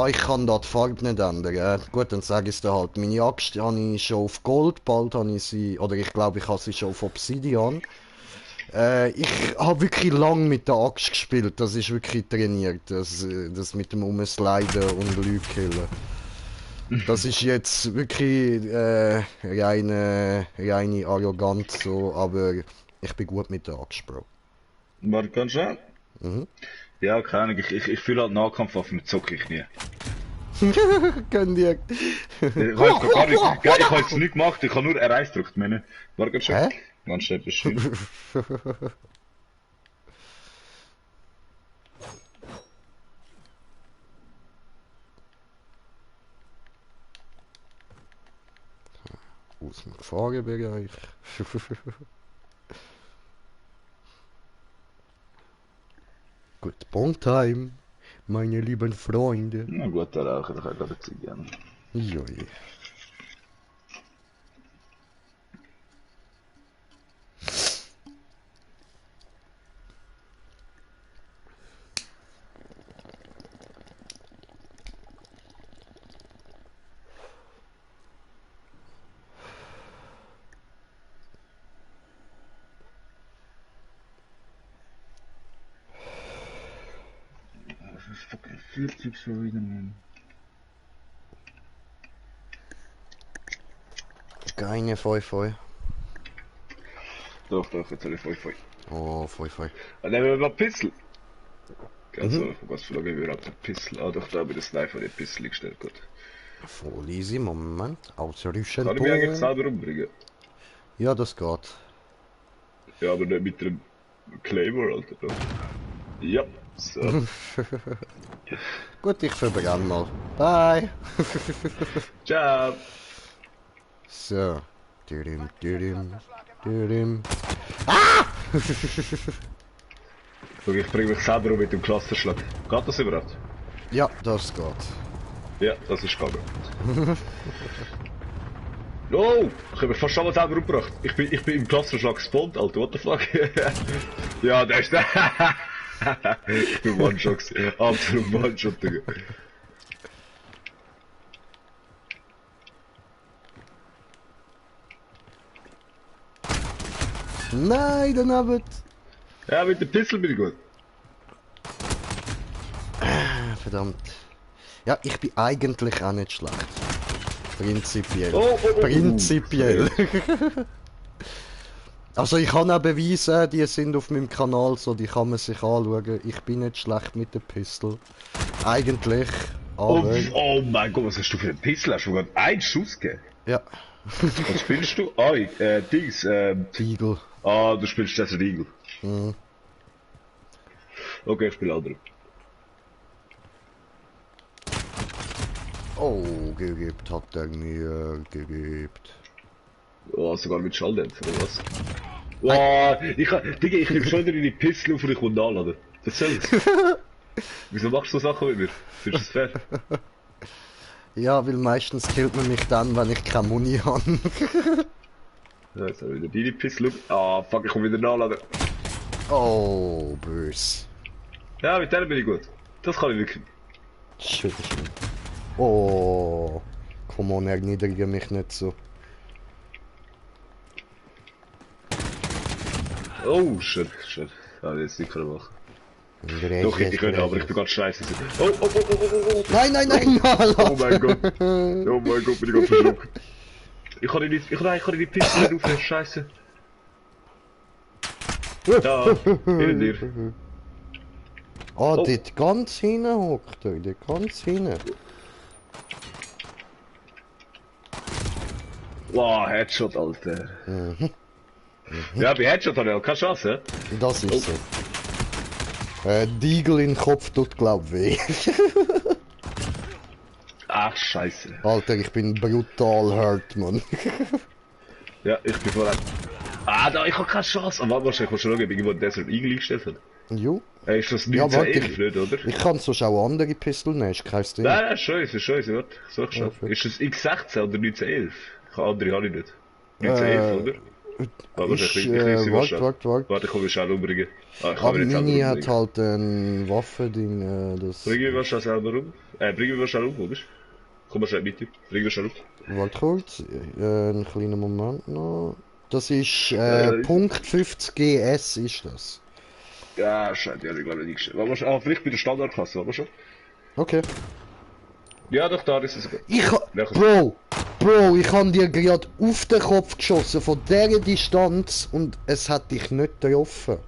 Ich kann da die Farbe nicht ändern. Gut, dann sage ich es dir halt. Meine Axt habe ich schon auf Gold, bald habe ich sie... Oder ich glaube, ich habe sie schon auf Obsidian. Ich habe wirklich lang mit der Axt gespielt, das ist wirklich trainiert, das mit dem Umsliden und Leute killen. Das ist jetzt wirklich reine Arroganz so, aber ich bin gut mit der Axt, Bro. Warte ganz schnell. Mhm. Ja, keine Ahnung, ich fühle halt Nahkampfwaffen, mit zocke ich nie. Können die... Ich habe jetzt nichts gemacht, ich habe nur R1 gedrückt, meine. Warte ganz schnell. Hä? Ganz schnell bestimmt. aus dem Gefahrenbereich. Gut, Bondtime, meine lieben Freunde. Na gut, der Raucher, der kann gerade Zigarren. Joi. Das ist fucking 40 schon wieder, Mann. Keine Feu. Doch, jetzt habe ich voll. Oh, Feu. Dann nehmen wir mal Pistol. Also, was für Lage wir haben, Pistol. Ah, doch, da habe ich das Sniper die Pistol gestellt, gut. Voll easy, Moment. Ausrüsten. Kann ich mich eigentlich selber umbringen? Ja, das geht. Ja, aber nicht mit dem Claymore, Alter. Doch. Ja, so. Gut, ich verbrenne mal. Bye. Ciao. So. Dürim. Schau, ich bringe mich selber um mit dem Klassenschlag. Geht das überhaupt? Ja, das geht. Ja, das ist gegangen. Oh! Ich habe mich fast schon mal selber umgebracht. Ich bin im Klassenschlag gespawnt, Alter, what the fuck? Ja, der ist der. Ich bin One-Shot gewesen. Absolut One-Shot, Digga. Nein, daneben. Ja, mit dem Pistol bin ich gut. Verdammt. Ja, ich bin eigentlich auch nicht schlecht. Prinzipiell. Oh. Prinzipiell. Also ich kann auch Beweise, die sind auf meinem Kanal, so die kann man sich anschauen. Ich bin nicht schlecht mit der Pistol. Eigentlich, aber... Oh mein Gott, was hast du für einen Pistol? Hast du gerade einen Schuss gegeben? Ja, Was spielst du? Dings, Eagle. du spielst Desert Eagle. Mhm. Okay, ich spiele andere. Oh, geübt hat er mir geübt. Oh, sogar mit Schalldämpfer, oder was? Wow, Digga, ich nehme schon wieder in die Pistol auf und ich komme nachladen. Erzähl es. Wieso machst du so Sachen mit mir? Findest du das fair? Ja, weil meistens killt man mich dann, wenn ich keine Muni habe. Ja, jetzt habe ich wieder deine Pistol. Ah, fuck, ich komme wieder nachladen. Oh, bös. Ja, mit der bin ich gut. Das kann ich wirklich. Schön. Oh, komm on, erniedrige mich nicht so. Oh, shit. Ah, jetzt nicht machen. Doch, ich könnte, aber ich bin ganz scheiße. Oh. Nein, Oh mein Gott, bin ich ganz verschluckt. Ich kann die Pistole nicht aufnehmen, scheiße. Da, hinter dir. Ah, Oh. dort ganz hinten hockt er, dort ganz hinten. Wow, Headshot, Alter. Ja, bei Headshot habe ich auch keine Chance, hä? Das ist so. Deagle in den Kopf tut glaub weh. Ach, scheiße. Alter, ich bin brutal hurt, Mann. Ja, ich bin vorher. Ah, da, ich habe keine Chance. Aber warte, ich muss schon schauen, ob irgendwo Desert Eagle eingestellt hat. Jo. Ist das Ja, warte, 1911 nicht, oder? Ich kann sonst auch andere Pistol nehmen, ist kein Ding. Nein, scheiße, warte. Ich such schon. Okay. Ist das X16 oder 1911? Andere habe ich nicht. 1911, oder? Aber Warte, ich kann mich schnell umbringen. Ah, ich kann Aber mich nicht selber Mini hat umbringen. halt ein Waffending, das... Bring mich mal schnell selber um. Bring mich mal schnell um, oder? Komm mal schnell mit dir. Bring mich schnell um. Warte kurz, einen kleinen Moment noch. Das ist Ja, Punkt 50 GS ist das. Ja, scheiße, ja, ich glaube nicht gestellt. Warte mal schon. Vielleicht bei der Standardklasse, warte mal schon. Okay. Ja, doch, da ist es gut. Bro, ich han dir gerade auf den Kopf geschossen von dieser Distanz und es hat dich nicht getroffen.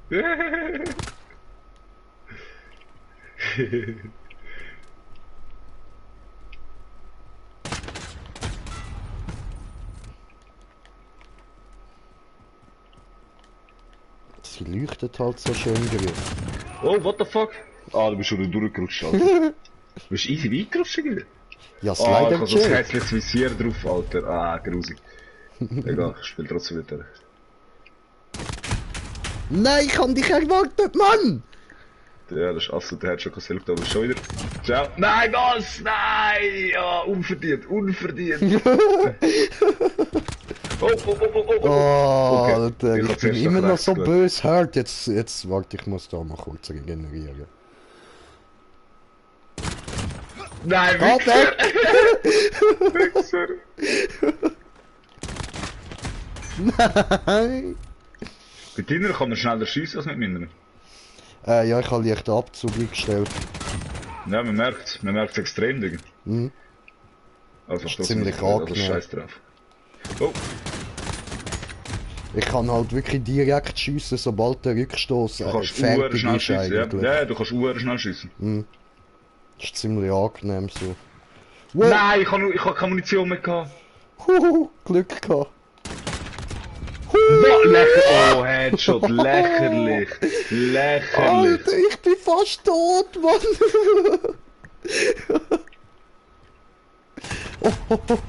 Sie leuchtet halt so schön grün. Oh, what the fuck? Ah, du bist schon durchgerutscht, Alter. Du bist easy weggerutscht, Alter. Ja, Ah, ich Slider hab so ein Chill. hässliches Visier drauf, Alter. Ah, grusig. Egal, ich spiele trotzdem wieder. Nein, ich hab dich erwartet, Mann! Ja, das ist absolut, der hat schon geselbt, aber schon wieder. Ciao. Nein, was? Nein! Ja, unverdient, unverdient. Oh, oh, oh, oh, oh, oh. Oh, Okay. Alter, Ich ich hab bin zuerst immer nach noch rechts so geschaut. böse hart. Jetzt, warte, ich muss da mal kurz regenerieren. Nein, Warte! Wichser! Nein! Bei deiner kann man schneller schiessen als mit meiner. Ja, ich habe leicht den Abzug eingestellt. Ja, man merkt es extrem, Digga. Mhm. Also, Ist trotzdem ziemlich nicht also angenehm. scheiß drauf. Oh, Ich kann halt wirklich direkt schiessen, sobald der Rückstoß du kannst fertig schnell ist schiessen, ja. eigentlich. Ja, du kannst schnell schiessen. Ist ziemlich angenehm so. Wow. Nein, ich hab keine Munition mehr gehabt. Glück gehabt. Was? Lächerlich. Oh, Headshot. Lächerlich. Lächerlich. Alter, ich bin fast tot, Mann!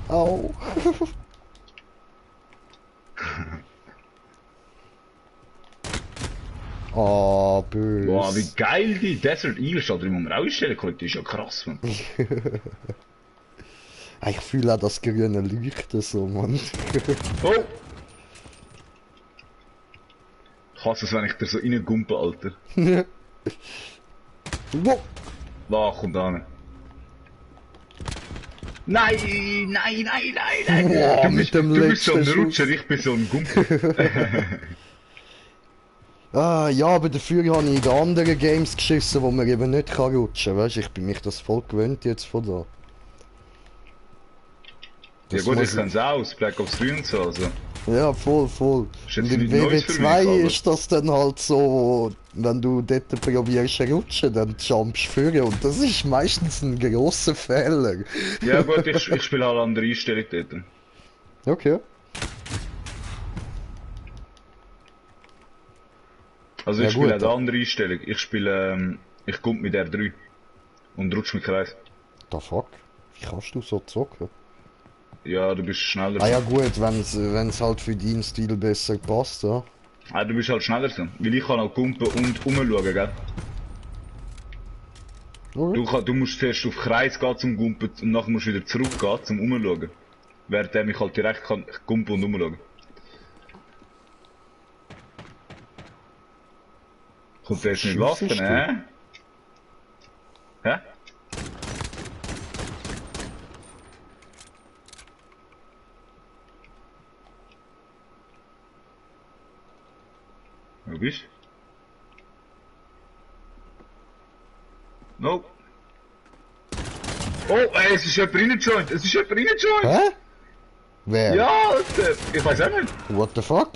Au. Ah, böse. Boah, wie geil die Desert Eagle steht drin, muss man auch einstellen können. Die ist ja krass, man. Ich fühle auch das grüne Leuchten so, Mann. Oh! Ich hasse es, wenn ich dir so reingumpe, Alter. Wow. Wow, kommt an. Nein, nein, nein, nein, nein. Boah, mit dem du bist so ein letzten Rutscher, ich bin so ein Gumpe. Ah, ja, aber dafür habe ich in den anderen Games geschissen, wo man eben nicht kann rutschen, weißt du, ich bin mich das voll gewöhnt jetzt von da. Ja Das gut, muss ich kann es aus, Black Ops 3 und so, also. Ja, voll. Ist Und jetzt in nichts Neues für mich, WW2 aber- ist das dann halt so, wenn du dort probierst zu rutschen, dann jumpst du vorne und das ist meistens ein grosser Fehler. Ja gut, ich spiele halt andere Einstellungen dort. Okay. Also Ja, ich spiele gut, halt eine andere Einstellung. Ich spiele, ich komme mit R3 und rutsch mit Kreis. The fuck? Wie kannst du so zocken? Ja, du bist schneller. Ah ja gut, wenn's halt für deinen Stil besser passt, ja. Ah, du bist halt schneller so. Weil ich kann auch kumpen und umschauen, gell? Okay. Du musst zuerst auf Kreis gehen zum Gumpen und nachher musst du wieder zurückgehen zum Umschauen. Während ich halt direkt kann gumpen und umschauen. Kommt der jetzt mit Waffen, Schiessest du? Hä? Wo bist du? No. Oh, ey, es ist jemand reingejoint! Es ist jemand reingejoint! Hä? Wer? Ja, Alter! Ich weiß auch nicht. What the fuck?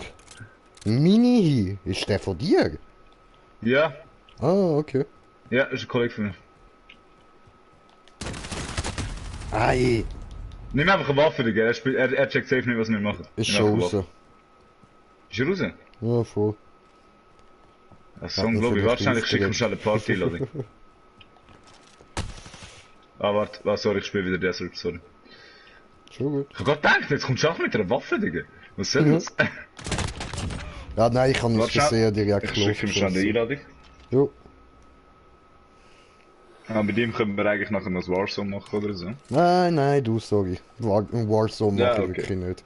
Mini, ist der von dir? Ja, Ah, okay. ja, ist ein Kollege von mir. Ei, Nimm einfach eine Waffe, Digga. Er checkt safe nicht, was wir machen. ist Nimm schon einfach raus. eine Waffe. Ist er raus? Ja, voll. Das ist so Hat man unglaublich. vielleicht Wahrscheinlich schicke ich ihm aufgeregt. schnell eine Party-Ladung. Ah, warte. Ah, sorry, ich spiele wieder Desert, sorry. Schon gut. Ich hab grad gedacht, jetzt kommst du auch mit einer Waffe, Digga. Was soll Ja. das? Ja, nein, ich kann nicht Warte schnell. versehen direkt Ich schicke ihm schnell eine Einladung. Jo. Ah, mit ihm können wir eigentlich nachher noch das Warzone machen oder so. Nein, du, sorry. Warzone Ja, mache ich okay. wirklich nicht.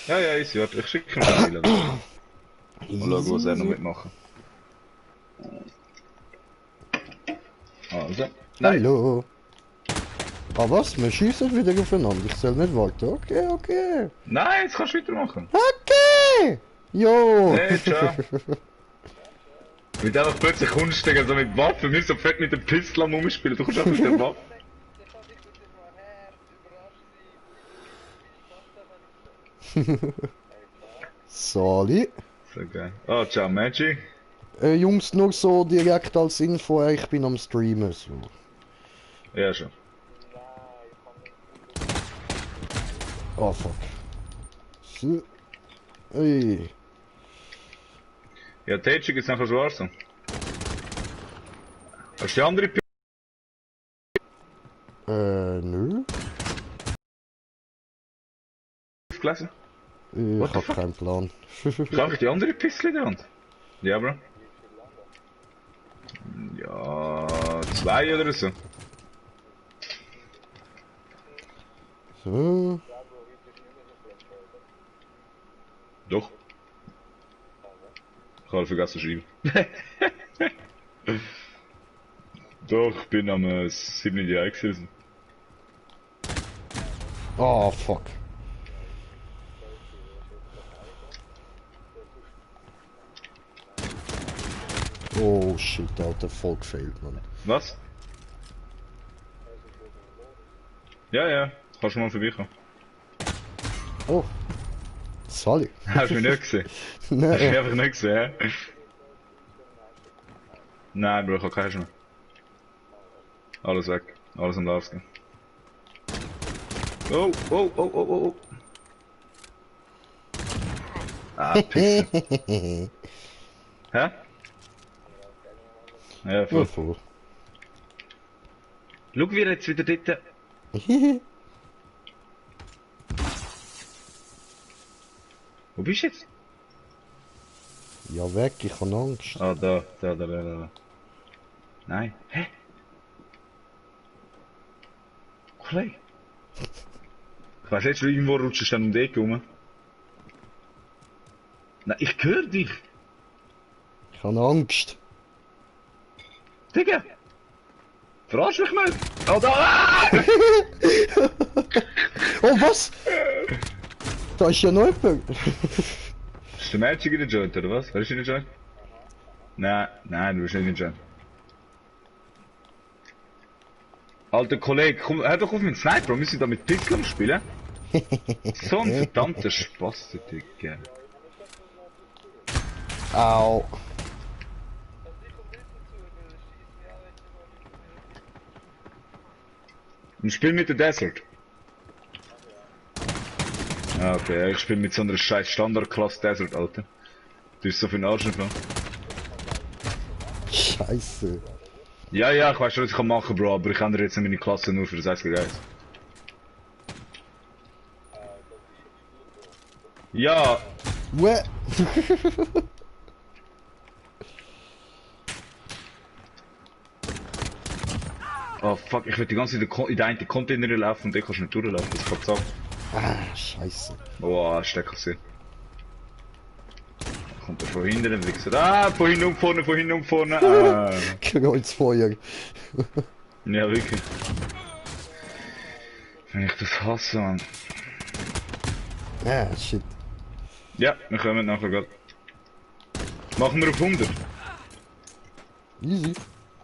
Ja, ja, easy, warte. Ich schicke ihm schnell eine Einladung. Mal schauen, was er noch mitmachen. Also. Nein. Hallo. Ah was? Wir schießen wieder aufeinander. Ich soll nicht warten. Okay. Nein, jetzt kannst du weitermachen. Okay! Jo! Hey, ciao. Weil du einfach plötzlich kommst, Digga, so mit Waffen, wir so fett mit dem Pistol am Rumspielen, du kommst einfach mit der Waffe. Sali. So geil. Oh, ciao, Magic. Jungs, nur so direkt als Info, ich bin am Streamen. So. Ja, schon. Oh fuck. So. Ey. Ja, Tätschig ist einfach schwarz. Hast du die andere P Nö. gelesen? What Ich the hab fuck? keinen Plan. Habe ich die andere Pistole in der Hand? Ja, Bro. Ja, 2 oder so. So. Doch. Ich habe vergessen zu schreiben. Doch, ich bin am 7. Jahr gewesen. Oh, fuck. Oh shit, Alter, voll gefailt, Mann. Was? Ja, ja, kannst du mal vorbeikommen. Oh. Sally. Hast du mich nicht gesehen? Hast du mich Nein. einfach nicht gesehen, hä? Nein, Bro, ich hab keinen mehr. Alles weg. Alles am Arsch gehen. Oh, oh, oh, oh, oh, oh. Ah, Pisse. Hä? Ja, Ja, voll. voll. Schau, wie er jetzt wieder dort... Wo bist du jetzt? Ja, weg, ich hab Angst. Ah, da. Nein. Hä? Kollege. Ich weiss jetzt, irgendwo rutschst du dann um die Ecke rum. Nein, ich höre dich. Ich hab Angst. Digga. Verarsch mich nicht. Oh, da! Ah! Oh, was? Da ist ja noch jemand. Ist der Magic in der Joint, oder was? Wer ist in der Joint? Nein, du bist nicht in der Joint. Alter Kollege, komm, hör doch auf mit dem Sniper, wir müssen da mit Pistoln spielen. So ein verdammter Spaß, Digga. Au. Und spiel mit der Desert. Ah, okay, ich spiel mit so einer scheiß Standardklasse Desert, Alter. Du bist so für den Arsch gefahren. Scheiße. Ja, ich weiß schon, was ich kann machen, Bro, aber ich ändere jetzt meine Klasse nur für das 1 gegen 1. Ja, What? oh fuck, ich will die ganze Zeit in den einen Container laufen und den kannst du nicht durchlaufen, das kann sagen. Ah, scheiße. Boah, Stecker gesehen. Kommt er von hinten, dann wichser. Ah, von hinten und vorne, von hinten und vorne. Ah. Kreuzfeuer. Ja, wirklich. Wenn ich das hasse, Mann. Ah, shit. Ja, wir kommen nachher grad. Machen wir auf 100. Easy.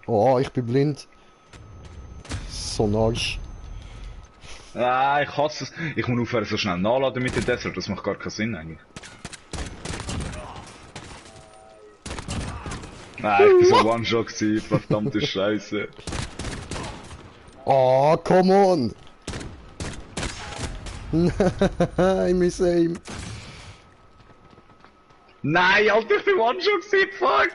Oh, ich bin blind. So ein Arsch. Ah, ich hasse es. Ich muss aufhören so schnell nachladen mit dem Desert, das macht gar keinen Sinn eigentlich. Ah, ich bin so One-Shot gewesen, verdammte Scheiße. Oh, come on. Nein, mein Aim. Nein, Alter, ich bin One-Shot gewesen, fuck!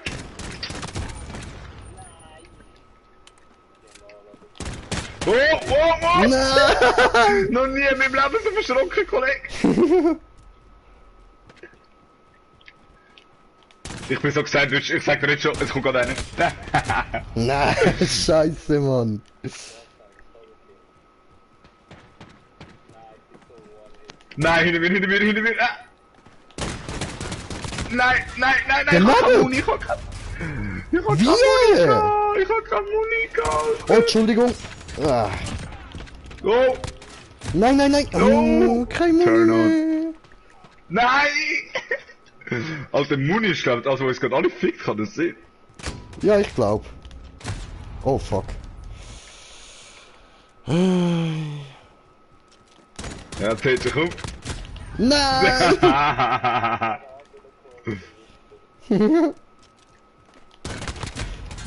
Oh! Nein! Noch nie in meinem Leben so verschrocken, Kollege! Ich bin so gesagt, ich sag dir jetzt schon, es kommt gerade einer. Nein, scheiße, Mann. Nein, hinter mir! Ah. Nein, Der ich hab keine Mann! Muni, ich hab keine Wie? Muni, ich hab keine Muni gehabt. Oh, Entschuldigung. Ah. Oh, Nein. Oh, kein Turn Mund. nein! Alter, Muni ist glaub ich, also, wo es gerade alle fickt, kann das sehen. Ja, ich glaub. Oh, fuck. Ja, dreht sich um. Nein!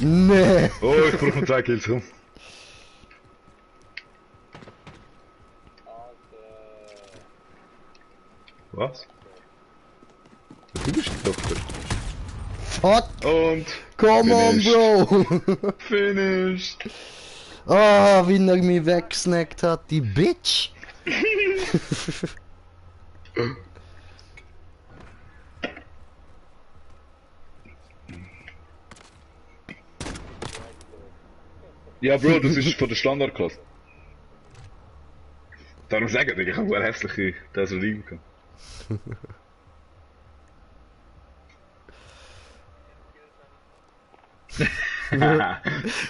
Nee. Oh, ich brauch noch 2 Kills rum. Was? Du bist die Tochter. Fuck. Und Come on, Finished. Bro. Finished. Ah, wie er mich weggesnackt hat, die Bitch. Ja, Bro, das ist von der Standardklasse. Darum sagen, Digga, ich habe eine hässliche Tesorine gehabt. Ja,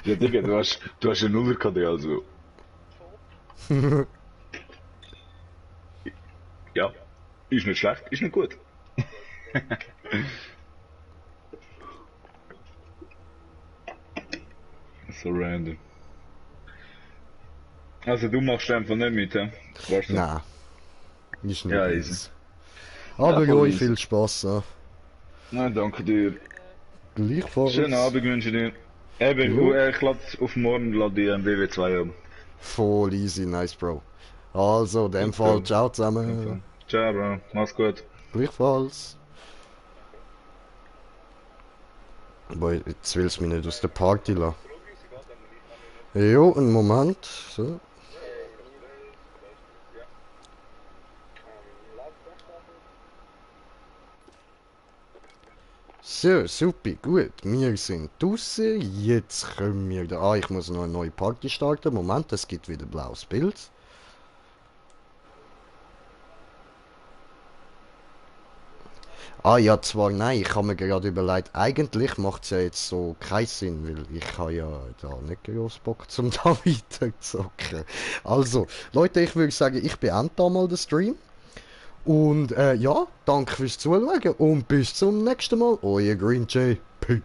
Digga, du hast einen Nuller KD, also. Ja, ist nicht schlecht, ist nicht gut. So random. Also du machst einfach nicht mit, hä? Weißt du? Nein, ist nicht Ja, easy. easy. Aber voll euch easy. viel Spaß. Ja. Na, danke dir. Gleichfalls. Schönen Abend wünsche ich dir. Eben, Jo. ich lade auf morgen lade ich WW2 um. Voll easy, nice, Bro. Also, in dem Super. Fall, ciao zusammen. Ciao, Bro. Mach's gut. Gleichfalls. Boah, jetzt will's mich nicht aus der Party lassen. Jo, einen Moment. So. So, super, gut. Wir sind draußen. Jetzt können wir da. Ah, ich muss noch eine neue Party starten. Moment, es gibt wieder ein blaues Bild. Ah ja, zwar nein, ich habe mir gerade überlegt, eigentlich macht es ja jetzt so keinen Sinn, weil ich habe ja da nicht groß Bock zum da weiter zocken. Also, Leute, ich würde sagen, ich beende da mal den Stream. Und ja, danke fürs Zuschauen und bis zum nächsten Mal. Euer Green Jay. Peace.